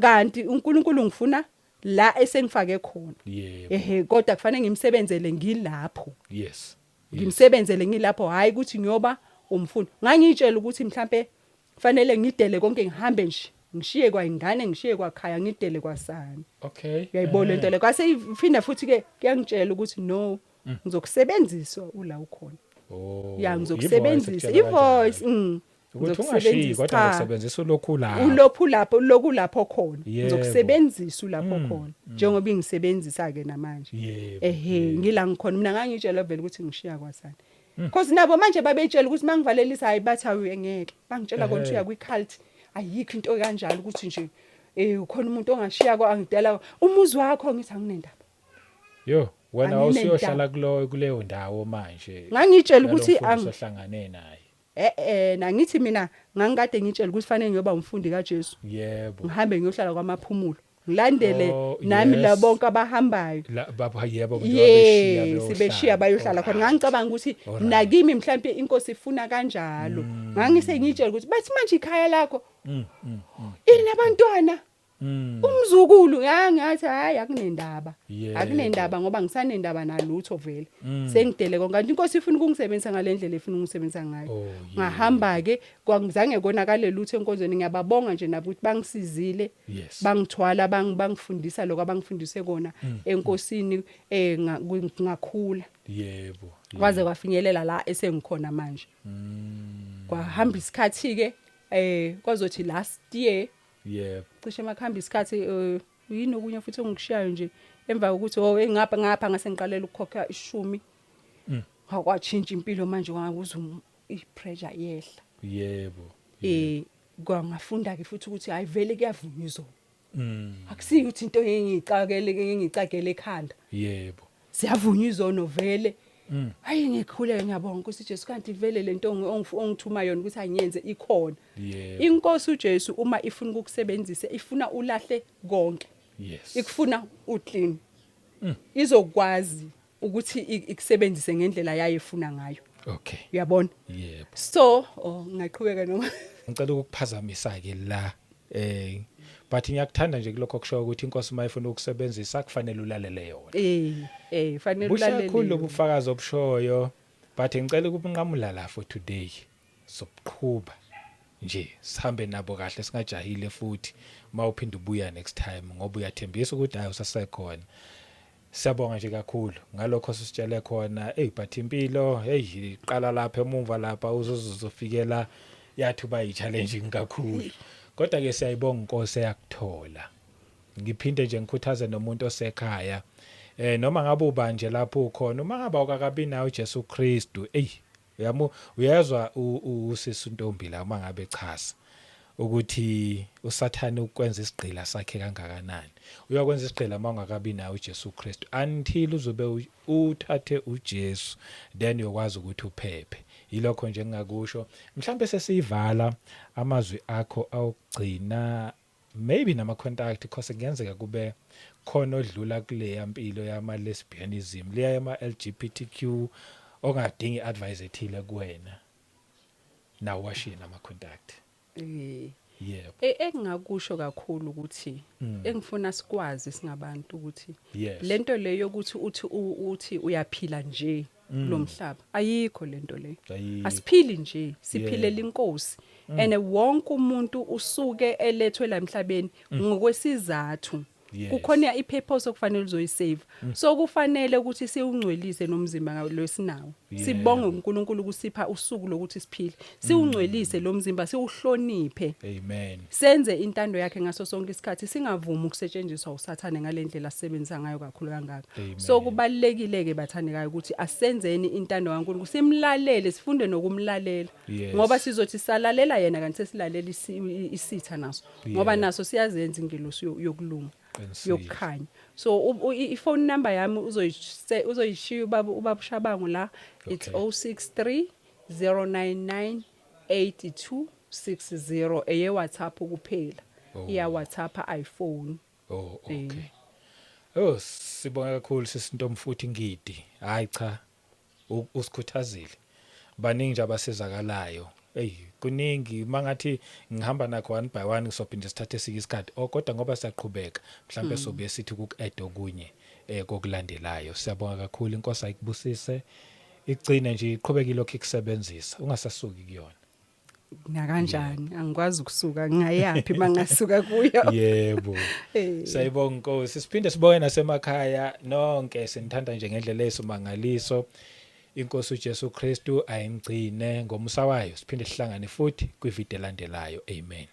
Kanti uNkulunkulu ngifuna la esengifake khona. Yebo. Ehhe kodwa kufanele ngimsebenzele ngilapho. Yes. Ngimsebenzele ngilapho hayi ukuthi ngiyoba umfundi. Ngangitshela ukuthi mhlambe kufanele ngidele konke ngihambe nje ngishiye kwayingane ngishiye kwakhaya ngidele kwasani. Okay. Uyayibona lento le kwase iphinde futhi ke kuyangitshela ukuthi no ngizokusebenzisa ula ukhona. Oh. Ya ngizokusebenzisa ivoice Ukuthi ungashiyi kodwa ngizokusebenzisa ulokhu lapho. Ulokhu lapho lokhu lapho khona. Ngizokusebenzisa ulapho khona. Njengoba ingisebenzisa ke namanje. Ehhe ngila ngikhona mina ngangitshela vele ukuthi ngishiya kwasani. Because nabo manje babetshela ukuthi mangivalelisa hayi bathi awu ngeke. Bangitshela konke uya kwi cult ayikho into kanjalo ukuthi nje ukhona umuntu ongashiya kwa angidela umuzi wakho ngithi anginendaba. Yo wena awusiyohlala kuloyo kuleyo ndawo manje. Ngangitshela ukuthi angihlangane naye. Eh nangithi mina ngangikade ngitshela ukuthi fanele ngiyoba umfundi kaJesu. Yebo. Ngihambe ngiyohlala kwamaphumulo. Ngilandele nami la bonke abahambayo. La baba yebo beshiya beshiya bayohlala khona. Ngangicabanga ukuthi nakimi mhlambe inkosi ifuna kanjalo. Ngangise ngitshela ukuthi bathi manje ikhaya lakho. Inabantwana. Umzukulu ngangathi hayi akunendaba. Akunendaba ngoba ngisanendaba nalutho vele. Sengidele konke kanti inkosi ifuna ukungisebenzisa ngalendlela efuna ukungisebenzisa ngayo. Ngahamba ke kwangizange konakale lutho enkonzweni ngiyababonga nje nabo ukuthi bangisizile. Bangithwala bangifundisa lokho abangifundise kona enkosini ngakhula. Yebo. Kwaze kwafinyelela la esengikhona manje. Kwahamba isikhathi ke kwazothi last year Yebo. Cishe makuhamba isikhathi yini okunye futhi ongikushiyayo nje emva kokuthi oh engapha ngapha ngase ngiqalela ukukhokha ishumi. Ngakwatshintsha impilo manje ngakuzwa i-pressure yehla. Yebo. Kwangafunda ke futhi ukuthi hayi vele kuyavunywa izolo. Akusiyo ukuthi into engiyicakele engiyicakele ekhanda. Yebo. Siyavunywa izono vele. Hayi ngikhuleke ngiyabonga Nkosi Jesu kanti vele lento ongithuma yona ukuthi angiyenze ikhona. Yebo. Inkosi uJesu uma ifuna ukukusebenzisa ifuna ulahle konke. Yes. Ikufuna uclean. Izokwazi ukuthi ikusebenzise ngendlela yayo efuna ngayo. Okay. Uyabona? Yebo. So, ngingaqhubeka noma ngicela ukukuphazamisa ke la but ngiyakuthanda nje kulokho kusho ukuthi inkosi mayifuna ukusebenzisa kufanele ulalele yona. Fanele ulalele. Buhle kakhulu lobufakazi obushoyo but ngicela ukubunqamula la for today. Sobuqhuba nje sihambe nabo kahle singajahile futhi mawuphinda ubuya next time ngoba uyathembisa ukuthi hayi usasekhona. Siyabonga nje kakhulu ngalokho sisitshele khona. Hey but impilo hey iqala lapha emumva lapha uzozofikela yathi uba yi challenging kakhulu. Kodwa ke siyayibonga inkosi eyakuthola. Ngiphinde nje ngikhuthaze nomuntu osekhaya. Noma ngabe ubanje lapho ukhona, uma ngabe awukakabi naye uJesu Kristu, ey uyamu uyezwa usisi uNtombi la uma ngabe echaza ukuthi uSathane ukwenza isigqila sakhe kangakanani. Uyakwenza isigqila uma ungakabi naye uJesu Kristu until uzobe uthathe uJesu, then uyokwazi ukuthi uphephe. Yilokho nje engingakusho. Mhlambe sesiyivala amazwi akho awugcina, maybe nama contact, because kungenzeka kube khona odlula kuleya mpilo yama lesbianism, leya yama LGBTQ, ongadingi advice ethile kuwena, nawo washiye nama contact. Yebo. Engingakusho kakhulu ukuthi engifuna sikwazi singabantu ukuthi lento leyo yokuthi uthi uyaphila nje kulomhlaba, ayikho lento leyo. Ayikho. Asiphili nje, siphilela inkosi, and wonke umuntu usuke elethwe la emhlabeni ngokwesizathu. Kukhona i-purpose okufanele uzoyisave, so kufanele ukuthi siwungcwelise nomzimba lwesinawo. Sibonge uNkulunkulu ukusipha usuku lokuthi siphile, siwungcwelise lo mzimba, siwuhloniphe. Amen. Senze intando yakhe ngaso sonke isikhathi, singavumi ukusetshenziswa uSathane ngalendlela asebenzisa ngayo kakhulu kangaka. Amen. So kubalekile ke, bathandekayo, ukuthi asenzeni intando kaNkulunkulu, simlalele, sifunde nokumlalela, ngoba sizothi salalela yena kanti sesilalela isitha naso, ngoba naso siyazenza ingelosi yokulunga, yokukhanya. So i-phone number yami uzoyishiya ubaba Shabangu la, it's 063 099 8260, eye WhatsApp kuphela. Iya WhatsApp, iPhone. Oh, okay. Oh, sibonga kakhulu sisi Ntomfuthi Ngidi. Hayi cha, usikhuthazile. Baningi nje abasizakalayo. Hey, kuningi mangathi ngihamba nakho one by one, ngisophinde sithathe esinye isikhathi. Oh, kodwa ngoba siyaqhubeka, mhlambe sobuye sithi ukuadd okunye kokulandelayo. Siyabonga kakhulu, inkosi ayikubusise. Igcine nje iqhubeke lokho ikusebenzisa, ungasasuki kuyona. Nakanjani angikwazi ukusuka, ngingayaphi mangasuka kuyo? Yebo. Sayibonga inkosi. Siphinde sibonge nasemakhaya nonke, sinithanda nje ngendlela esimangaliso. Inkosi uJesu Kristu ayingcine ngomusa wayo. Siphinde sihlangane futhi kwivideo elandelayo. Amen.